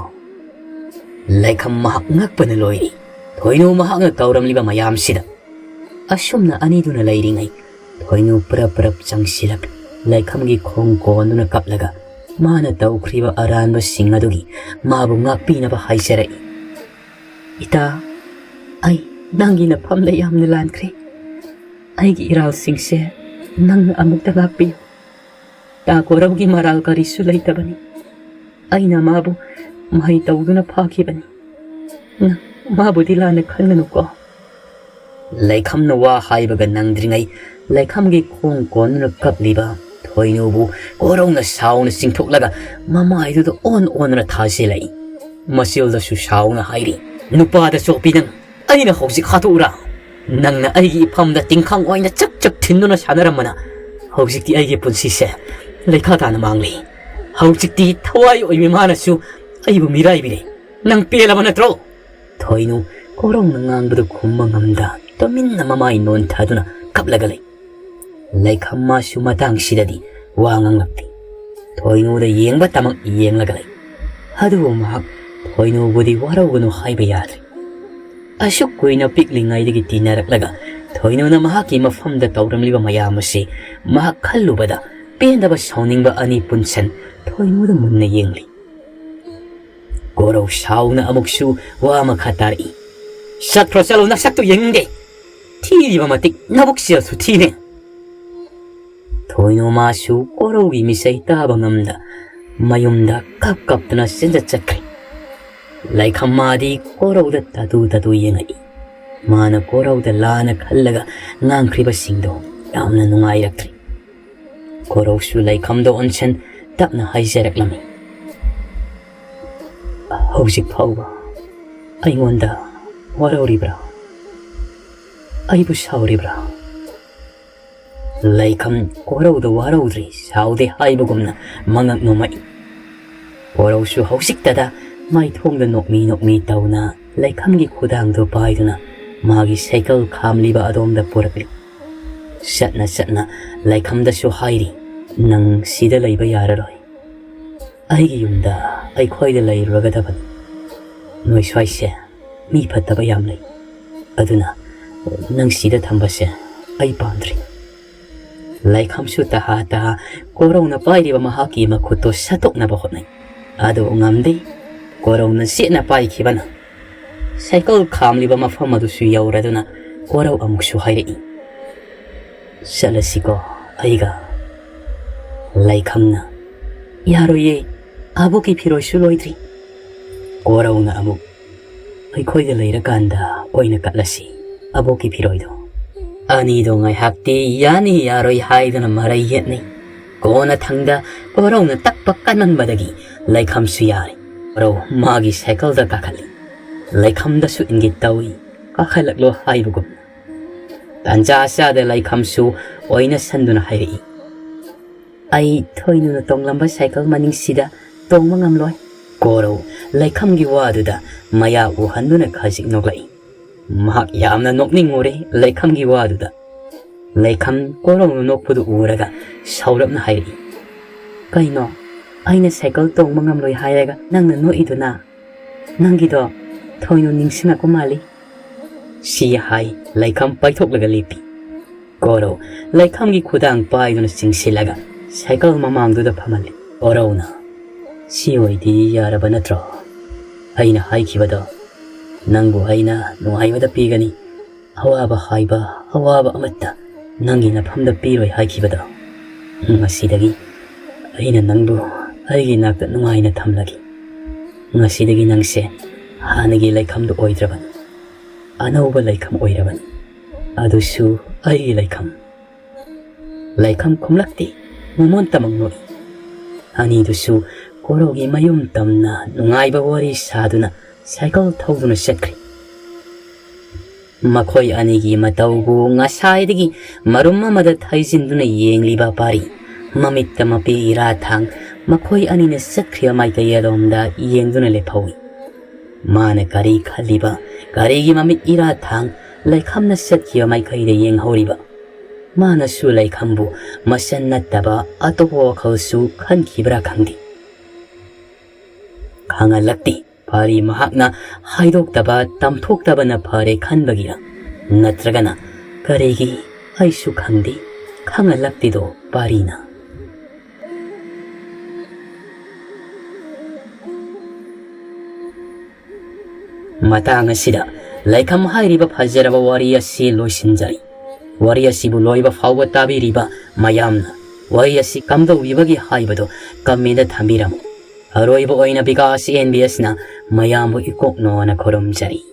ꯂꯩꯈꯝ ꯃꯍꯥꯛ ꯉꯛꯄꯅ ꯂꯣꯏꯔꯤ꯫ ꯊꯣꯏꯅꯨ ꯃꯍꯥꯛꯅ ꯇꯧꯔꯝꯂꯤꯕ ꯃꯌꯥꯝꯁꯤꯗ꯫ ꯑꯁꯨꯝꯅ ꯑꯅꯤꯗꯨꯅ ꯂꯩꯔꯤꯉꯩ ꯊꯣꯏꯅꯨ ꯄ꯭ꯔꯞ ꯄ꯭ꯔꯞ ꯆꯪꯁꯤꯜꯂꯛ ꯂꯩꯈꯝꯒꯤ ꯈꯣꯡ ꯀꯣꯟꯗꯨꯅ ꯀꯞꯂꯒ ꯃꯥꯅ ꯇꯧꯈ꯭ꯔꯤꯕ ꯑꯔꯥꯟꯕꯁꯤꯡ ꯑꯗꯨꯒꯤ ꯃꯥꯕꯨ ꯉꯥꯛꯄꯤꯅꯕ ꯍꯥꯏꯖꯔꯛꯏ꯫ "ꯏꯇꯥ, ꯑꯩ ꯅꯪꯒꯤ ꯅꯐꯝꯗ ꯌꯥꯝꯅ ꯂꯥꯟꯈ꯭ꯔꯦ꯫ ꯑꯩꯒꯤ ꯏꯔꯥꯜꯁꯤꯡꯁꯦ ꯅꯪꯅ ꯑꯃꯨꯛꯇ ꯉꯥꯛꯄꯤꯌꯨ꯫ ꯇꯥ ꯀꯣꯔꯧꯒꯤ ꯃꯔꯥꯜ ꯀꯔꯤꯁꯨ ꯂꯩꯇꯕꯅꯤ꯫ ꯑꯩꯅ ꯃꯥꯕꯨ ꯃꯍꯩ ꯇꯧꯗꯨꯅ ꯐꯥꯈꯤꯕꯅꯤ꯫ ꯅꯪ ꯃꯥꯕꯨꯗꯤ ꯂꯥꯟꯅ ꯈꯟꯒꯅꯨꯀꯣ꯫" ꯂꯩꯈꯝꯅ ꯋꯥ ꯍꯥꯏꯕꯒ ꯅꯪꯗ꯭ꯔꯤꯉꯩ ꯂꯩꯈꯝꯒꯤ ꯈꯣꯡ ꯀꯣꯟꯗꯨꯅ ꯀꯞꯂꯤꯕ ꯊꯣꯏꯅꯨꯕꯨ ꯀꯣꯔꯧꯅ ꯁꯥꯎꯅ ꯆꯤꯡꯊꯣꯛꯂꯒ ꯃꯃꯥꯏꯗꯨꯗ ꯑꯣꯟ ꯑꯣꯟꯗꯨꯅ ꯊꯥꯖꯤꯜꯂꯛꯏ꯫ ꯃꯆꯤꯜꯗꯁꯨ ꯁꯥꯎꯅ ꯍꯥꯏꯔꯤ, "ꯅꯨꯄꯥꯗ ꯆꯣꯞꯄꯤ ꯅꯪ! ꯑꯩꯅ ꯍꯧꯖꯤꯛ ꯍꯥꯠꯇꯣꯛꯎꯔꯥ? ꯅꯪꯅ ꯑꯩꯒꯤ ꯏꯐꯝꯗ ꯇꯤꯡꯈꯥꯡ ꯑꯣꯏꯅ ꯆꯛ ꯆꯛ ꯊꯤꯟꯗꯨꯅ ꯁꯥꯟꯅꯔꯝꯕꯅ ꯍꯧꯖꯤꯛꯇꯤ ꯑꯩꯒꯤ ꯄꯨꯟꯁꯤꯁꯦ ꯂꯩꯈꯥ ꯇꯥꯅ ꯃꯥꯡꯂꯤ꯫ ꯍꯧꯖꯤꯛꯇꯤ ꯊꯋꯥꯏ ꯑꯣꯏꯕꯤ ꯃꯥꯅꯁꯨ ꯑꯩꯕꯨ ꯃꯤꯔꯥꯏꯕꯤꯔꯦ꯫ ꯅꯪ ꯄꯦꯜꯂꯕ ꯅꯠꯇ꯭ꯔꯣ?" ꯊꯣꯏꯅꯨ ꯀꯣꯔꯧꯅ ꯉꯥꯡꯕꯗꯨ ꯈꯨꯝꯕ ꯉꯝꯗ ꯇꯨꯃꯤꯟꯅ ꯃꯃꯥꯏ ꯅꯣꯟꯊꯗꯨꯅ ꯀꯞꯂꯒ ꯂꯩ꯫ ꯂꯩꯈꯝ ꯃꯥꯁꯨ ꯃꯇꯥꯡꯁꯤꯗꯗꯤ ꯋꯥ ꯉꯥꯡꯂꯛꯇꯦ꯫ ꯊꯣꯏꯅꯨꯗ ꯌꯦꯡꯕ ꯇꯃꯛ ꯌꯦꯡꯂꯒ ꯂꯩ꯫ ꯑꯗꯨꯕꯨ ꯃꯍꯥꯛ ꯊꯣꯏꯅꯨꯕꯨꯗꯤ ꯋꯥꯔꯧꯒꯅꯨ ꯍꯥꯏꯕ ꯌꯥꯗ꯭ꯔꯦ꯫ ꯑꯁꯨꯛ ꯀꯨꯏꯅ ꯄꯤꯛꯂꯤꯉꯩꯗꯒꯤ ꯇꯤꯟꯅꯔꯛꯂꯒ ꯊꯣꯏꯅꯨꯅ ꯃꯍꯥꯛꯀꯤ ꯃꯐꯝꯗ ꯇꯧꯔꯝꯂꯤꯕ ꯃꯌꯥꯝ ꯑꯁꯤ ꯃꯍꯥꯛ ꯈꯜꯂꯨꯕꯗ ꯄꯦꯟꯗꯕ ꯁꯥꯎꯅꯤꯡꯕ ꯑꯅꯤ ꯄꯨꯟꯁꯟ ꯊꯣꯏꯅꯨꯗ ꯃꯨꯟꯅ ꯌꯦꯡꯂꯤ꯫ ꯀꯣꯔꯧ ꯁꯥꯎꯅ ꯑꯃꯨꯛꯁꯨ ꯋꯥ ꯃꯈꯥ ꯇꯥꯔꯛꯏ꯫ "ꯆꯠꯈ꯭ꯔꯣ, ꯆꯠꯂꯣ, ꯅꯁꯛꯇꯨ ꯌꯦꯡꯅꯤꯡꯗꯦ꯫ ꯊꯤꯔꯤꯕ ꯃꯇꯤꯛ ꯅꯕꯨꯛꯆꯦꯜꯁꯨ ꯊꯤꯔꯦ꯫" ꯊꯣꯏꯅꯨ ꯃꯥꯁꯨ ꯀꯣꯔꯧꯒꯤ ꯃꯤꯆꯩ ꯇꯥꯕ ꯉꯝꯗ ꯃꯌꯨꯝꯗ ꯀꯞ ꯀꯞꯇꯨꯅ ꯆꯦꯟꯖꯠ ꯆꯠꯈ꯭ꯔꯦ꯫ ꯂꯩꯈꯝ ꯃꯥꯗꯤ ꯀꯣꯔꯧꯗ ꯇꯥꯇꯨ ꯇꯥꯇꯨ ꯌꯦꯡꯉꯛꯏ꯫ ꯃꯥꯅ ꯀꯣꯔꯧꯗ ꯂꯥꯟꯅ ꯈꯜꯂꯒ ꯉꯥꯡꯈ꯭ꯔꯤꯕꯁꯤꯡꯗꯣ ꯌꯥꯝꯅ ꯅꯨꯡꯉꯥꯏꯔꯛꯇ꯭ꯔꯦ꯫ ꯀꯣꯔꯧꯁꯨ ꯂꯩꯈꯝꯗ ꯑꯣꯟꯁꯟ ꯇꯞꯅ ꯍꯥꯏꯖꯔꯛꯂꯝꯃꯤ꯫ "ꯍꯧꯖꯤꯛ ꯐꯥꯎꯕ ꯑꯩꯉꯣꯟꯗ ꯋꯥꯔꯧꯔꯤꯕ꯭ꯔꯥ? ꯑꯩꯕꯨ ꯁꯥꯎꯔꯤꯕ꯭ꯔꯥ?" ꯂꯩꯈꯝ ꯀꯣꯔꯧꯗ ꯋꯥꯔꯧꯗ꯭ꯔꯤ, ꯁꯥꯎꯗꯦ ꯍꯥꯏꯕꯒꯨꯝꯅ ꯃꯉꯛ ꯅꯣꯝꯃꯛꯏ꯫ ꯀꯣꯔꯧꯁꯨ ꯍꯧꯖꯤꯛꯇꯗ ꯃꯥꯏꯊꯣꯡꯗ ꯅꯣꯛꯃꯤ ꯅꯣꯛꯃꯤ ꯇꯧꯅ ꯂꯩꯈꯝꯒꯤ ꯈꯨꯗꯥꯡꯗꯨ ꯄꯥꯏꯗꯨꯅ ꯃꯥꯒꯤ ꯁꯥꯏꯀꯜ ꯈꯥꯝꯂꯤꯕ ꯑꯗꯣꯝꯗ ꯄꯨꯔꯛꯂꯤ꯫ ꯆꯠꯅ ꯆꯠꯅ ꯂꯩꯈꯝꯗꯁꯨ ꯍꯥꯏꯔꯤ, "ꯅꯪ ꯁꯤꯗ ꯂꯩꯕ ꯌꯥꯔꯔꯣꯏ꯫ ꯑꯩꯒꯤ ꯌꯨꯝꯗ ꯑꯩꯈꯣꯏꯗ ꯂꯩꯔꯨꯔꯒꯗꯕꯅꯤ꯫ ꯅꯣꯏ ꯁ꯭ꯋꯥꯏꯁꯦ ꯃꯤ ꯐꯠꯇꯕ ꯌꯥꯝ ꯂꯩ꯫ ꯑꯗꯨꯅ ꯅꯪ ꯁꯤꯗ ꯊꯝꯕꯁꯦ ꯑꯩ ꯄꯥꯝꯗ꯭ꯔꯤ"꯫ ꯂꯩꯈꯝꯁꯨ ꯇꯍꯥ ꯇꯍꯥ ꯀꯣꯔꯧꯅ ꯄꯥꯏꯔꯤꯕ ꯃꯍꯥꯛꯀꯤ ꯃꯈꯨꯠꯇꯣ ꯁꯠꯇꯣꯛꯅꯕ ꯍꯣꯠꯅꯩ꯫ ꯑꯗꯨꯕꯨ ꯉꯝꯗꯦ꯫ ꯀꯣꯔꯧꯅ ꯆꯦꯠꯅ ꯄꯥꯏꯈꯤꯕꯅ ꯁꯥꯏꯀꯜ ꯈꯥꯝꯂꯤꯕ ꯃꯐꯝ ꯑꯗꯨꯁꯨ ꯌꯧꯔꯗꯨꯅ ꯀꯣꯔꯧ ꯑꯃꯨꯛꯁꯨ ꯍꯥꯏꯔꯛꯏ, "ꯆꯠꯂꯁꯤꯀꯣ ꯑꯩꯒ"꯫ ꯂꯩꯈꯝꯅ, "ꯌꯥꯔꯣꯏꯌꯦ, ꯑꯕꯣꯛꯀꯤ ꯐꯤꯔꯣꯏꯁꯨ ꯂꯣꯏꯗ꯭ꯔꯤ"꯫ ꯀꯣꯔꯧꯅ ꯑꯃꯨꯛ, "ꯑꯩꯈꯣꯏꯗ ꯂꯩꯔꯀꯥꯟꯗ ꯑꯣꯏꯅ ꯀꯠꯂꯁꯤ ꯑꯕꯣꯛꯀꯤ ꯐꯤꯔꯣꯏꯗꯣ"꯫ ꯑꯅꯤꯗꯣ ꯉꯥꯏꯍꯥꯛꯇꯤ ꯌꯥꯅꯤ ꯌꯥꯔꯣꯏ ꯍꯥꯏꯗꯨꯅ ꯃꯔꯩ ꯌꯦꯠꯅꯩ꯫ ꯀꯣꯟꯅꯊꯪꯗ ꯀꯣꯔꯧꯅ ꯇꯛꯄ ꯀꯟꯃꯟꯕꯗꯒꯤ ꯂꯩꯈꯝꯁꯨ ꯌꯥꯔꯦ꯫ ꯀꯣꯔꯧ ꯃꯥꯒꯤ ꯁꯥꯏꯀꯜꯗ ꯀꯥꯈꯠꯂꯤ꯫ ꯂꯩꯈꯝꯗꯁꯨ ꯏꯪꯒꯤꯠ ꯇꯧꯏ, "ꯀꯥꯈꯠꯂꯛꯂꯣ" ꯍꯥꯏꯕꯒꯨꯝ꯫ ꯇꯥꯟꯖꯥ ꯆꯥꯗ ꯂꯩꯈꯝꯁꯨ ꯑꯣꯏꯅ ꯁꯟꯗꯨꯅ ꯍꯥꯏꯔꯛꯏ, "ꯑꯩ ꯊꯣꯏꯅꯨꯅ ꯇꯣꯡꯂꯝꯕ ꯁꯥꯏꯀꯜ ꯃꯅꯤꯡꯁꯤꯗ ꯇꯣꯡꯕ ꯉꯝꯂꯣꯏ"꯫ ꯀꯣꯔꯧ ꯂꯩꯈꯝꯒꯤ ꯋꯥꯗꯨꯗ ꯃꯌꯥ ꯎꯍꯟꯗꯨꯅ ꯈꯖꯤꯛ ꯅꯣꯛꯂꯛꯏ꯫ ꯃꯍꯥꯛ ꯌꯥꯝꯅ ꯅꯣꯛꯅꯤꯡꯉꯨꯔꯦ ꯂꯩꯈꯝꯒꯤ ꯋꯥꯗꯨꯗ꯫ ꯂꯩꯈꯝ ꯀꯣꯔꯧꯅ ꯅꯣꯛꯄꯗꯨ ꯎꯔꯒ ꯁꯥꯎꯔꯞꯅ ꯍꯥꯏꯔꯛꯏ, "ꯀꯩꯅꯣ? ꯑꯩꯅ ꯁꯥꯏꯀꯜ ꯇꯣꯡꯕ ꯉꯝꯂꯣꯏ ꯍꯥꯏꯔꯒ ꯅꯪꯅ ꯅꯣꯛꯏꯗꯨꯅ? ꯅꯪꯒꯤꯗꯣ ꯊꯣꯏꯅꯨ ꯅꯤꯡꯁꯤꯡꯉꯛꯄ ꯃꯥꯜꯂꯤ"꯫ ꯁꯤ ꯍꯥꯏ ꯂꯩꯈꯝ ꯄꯥꯏꯊꯣꯛꯂꯒ ꯂꯦꯞꯄꯤ꯫ ꯀꯣꯔꯧ ꯂꯩꯈꯝꯒꯤ ꯈꯨꯗꯥꯡ ꯄꯥꯏꯗꯨꯅ ꯆꯤꯡꯁꯤꯜꯂꯒ ꯁꯥꯏꯀꯜ ꯃꯃꯥꯡꯗꯨꯗ ꯐꯝꯍꯜꯂꯤ꯫ ꯀꯣꯔꯧꯅ, "ꯁꯤ ꯑꯣꯏꯗꯤ ꯌꯥꯔꯕ ꯅꯠꯇ꯭ꯔꯣ? ꯑꯩꯅ ꯍꯥꯏꯈꯤꯕꯗꯣ, ꯅꯪꯕꯨ ꯑꯩꯅ ꯅꯨꯡꯉꯥꯏꯕꯗ ꯄꯤꯒꯅꯤ, ꯑꯋꯥꯕ ꯍꯥꯏꯕ ꯑꯋꯥꯕ ꯑꯃꯠꯇ ꯅꯪꯒꯤ ꯅꯐꯝꯗ ꯄꯤꯔꯣꯏ ꯍꯥꯏꯈꯤꯕꯗꯣ꯫ ꯉꯁꯤꯗꯒꯤ ꯑꯩꯅ ꯅꯪꯕꯨ ꯑꯩꯒꯤ ꯅꯥꯛꯇ ꯅꯨꯡꯉꯥꯏꯅ ꯊꯝꯂꯒꯦ꯫ ꯉꯁꯤꯗꯒꯤ ꯅꯪꯁꯦ ꯍꯥꯟꯅꯒꯤ ꯂꯩꯈꯝꯗꯨ ꯑꯣꯏꯗ꯭ꯔꯕꯅꯤ, ꯑꯅꯧꯕ ꯂꯩꯈꯝ ꯑꯣꯏꯔꯕꯅꯤ, ꯑꯗꯨꯁꯨ ꯑꯩꯒꯤ ꯂꯩꯈꯝ"꯫ ꯂꯩꯈꯝ ꯈꯨꯝꯂꯛꯇꯦ, ꯃꯃꯣꯟ ꯇꯃꯛ ꯅꯣꯛꯏ꯫ ꯑꯅꯤꯗꯨꯁꯨ ꯀꯣꯔꯧꯒꯤ ꯃꯌꯨꯝ ꯇꯝꯅ ꯅꯨꯡꯉꯥꯏꯕ ꯋꯥꯔꯤ ꯁꯥꯗꯨꯅ ꯁꯥꯏꯀꯜ ꯊꯧꯗꯨꯅ ꯆꯠꯈ꯭ꯔꯤ꯫ ꯃꯈꯣꯏ ꯑꯅꯤꯒꯤ ꯃꯇꯧꯕꯨ ꯉꯁꯥꯏꯗꯒꯤ ꯃꯔꯨꯝ ꯑꯃꯗ ꯊꯩꯖꯤꯟꯗꯨꯅ ꯌꯦꯡꯂꯤꯕ ꯄꯥꯔꯤ ꯃꯃꯤꯠꯇ ꯃꯄꯤ ꯏꯔꯥ ꯊꯥꯡ ꯃꯈꯣꯏ ꯑꯅꯤꯅ ꯆꯠꯈ꯭ꯔꯤꯕ ꯃꯥꯏꯀꯩ ꯑꯗꯣꯝꯗ ꯌꯦꯡꯗꯨꯅ ꯂꯦꯞꯍꯧꯏ꯫ ꯃꯥꯅ ꯀꯔꯤ ꯈꯜꯂꯤꯕ, ꯀꯔꯤꯒꯤ ꯃꯃꯤꯠ ꯏꯔꯥ ꯊꯥꯡ ꯂꯩꯈꯝꯅ ꯆꯠꯈꯤꯕ ꯃꯥꯏꯀꯩꯗ ꯌꯦꯡꯍꯧꯔꯤꯕ? ꯃꯥꯅꯁꯨ ꯂꯩꯈꯝꯕꯨ ꯃꯁꯟ ꯅꯠꯇꯕ ꯑꯇꯣꯞꯄ ꯋꯥꯈꯜꯁꯨ ꯈꯟꯈꯤꯕ꯭ꯔꯥ ꯈꯪꯗꯦ꯫ ꯈꯪꯍꯜꯂꯛꯇꯦ꯫ ꯄꯥꯔꯤ ꯃꯍꯥꯛꯅ ꯍꯥꯏꯗꯣꯛꯇꯕ, ꯇꯝꯊꯣꯛꯇꯕꯅ ꯐꯔꯦ ꯈꯟꯕꯒꯤꯔ? ꯅꯠꯇ꯭ꯔꯒꯅ ꯀꯔꯤꯒꯤ? ꯑꯩꯁꯨ ꯈꯪꯗꯦ꯫ ꯈꯪꯍꯜꯂꯛꯇꯦꯗꯣ ꯄꯥꯔꯤꯅ꯫ ꯃꯇꯥꯡ ꯑꯁꯤꯗ ꯂꯩꯈꯝ ꯍꯥꯏꯔꯤꯕ ꯐꯖꯔꯕ ꯋꯥꯔꯤ ꯑꯁꯤ ꯂꯣꯏꯁꯤꯟꯖꯔꯤ꯫ ꯋꯥꯔꯤ ꯑꯁꯤꯕꯨ ꯂꯣꯏꯕ ꯐꯥꯎꯕ ꯇꯥꯕꯤꯔꯤꯕ ꯃꯌꯥꯝꯅ ꯋꯥꯔꯤ ꯑꯁꯤ ꯀꯝꯗꯧꯔꯤꯕꯒꯦ ꯍꯥꯏꯕꯗꯨ comment ꯊꯝꯕꯤꯔꯝꯃꯨ꯫ ꯑꯔꯣꯏꯕ ꯑꯣꯏꯅ ꯕꯤꯀꯥꯁ ꯑꯦꯟ ꯕꯤ ꯑꯦꯁꯅ ꯃꯌꯥꯝꯕꯨ ꯏꯀꯣꯛꯅꯣꯅ ꯈꯨꯔꯨꯝꯖꯔꯤ꯫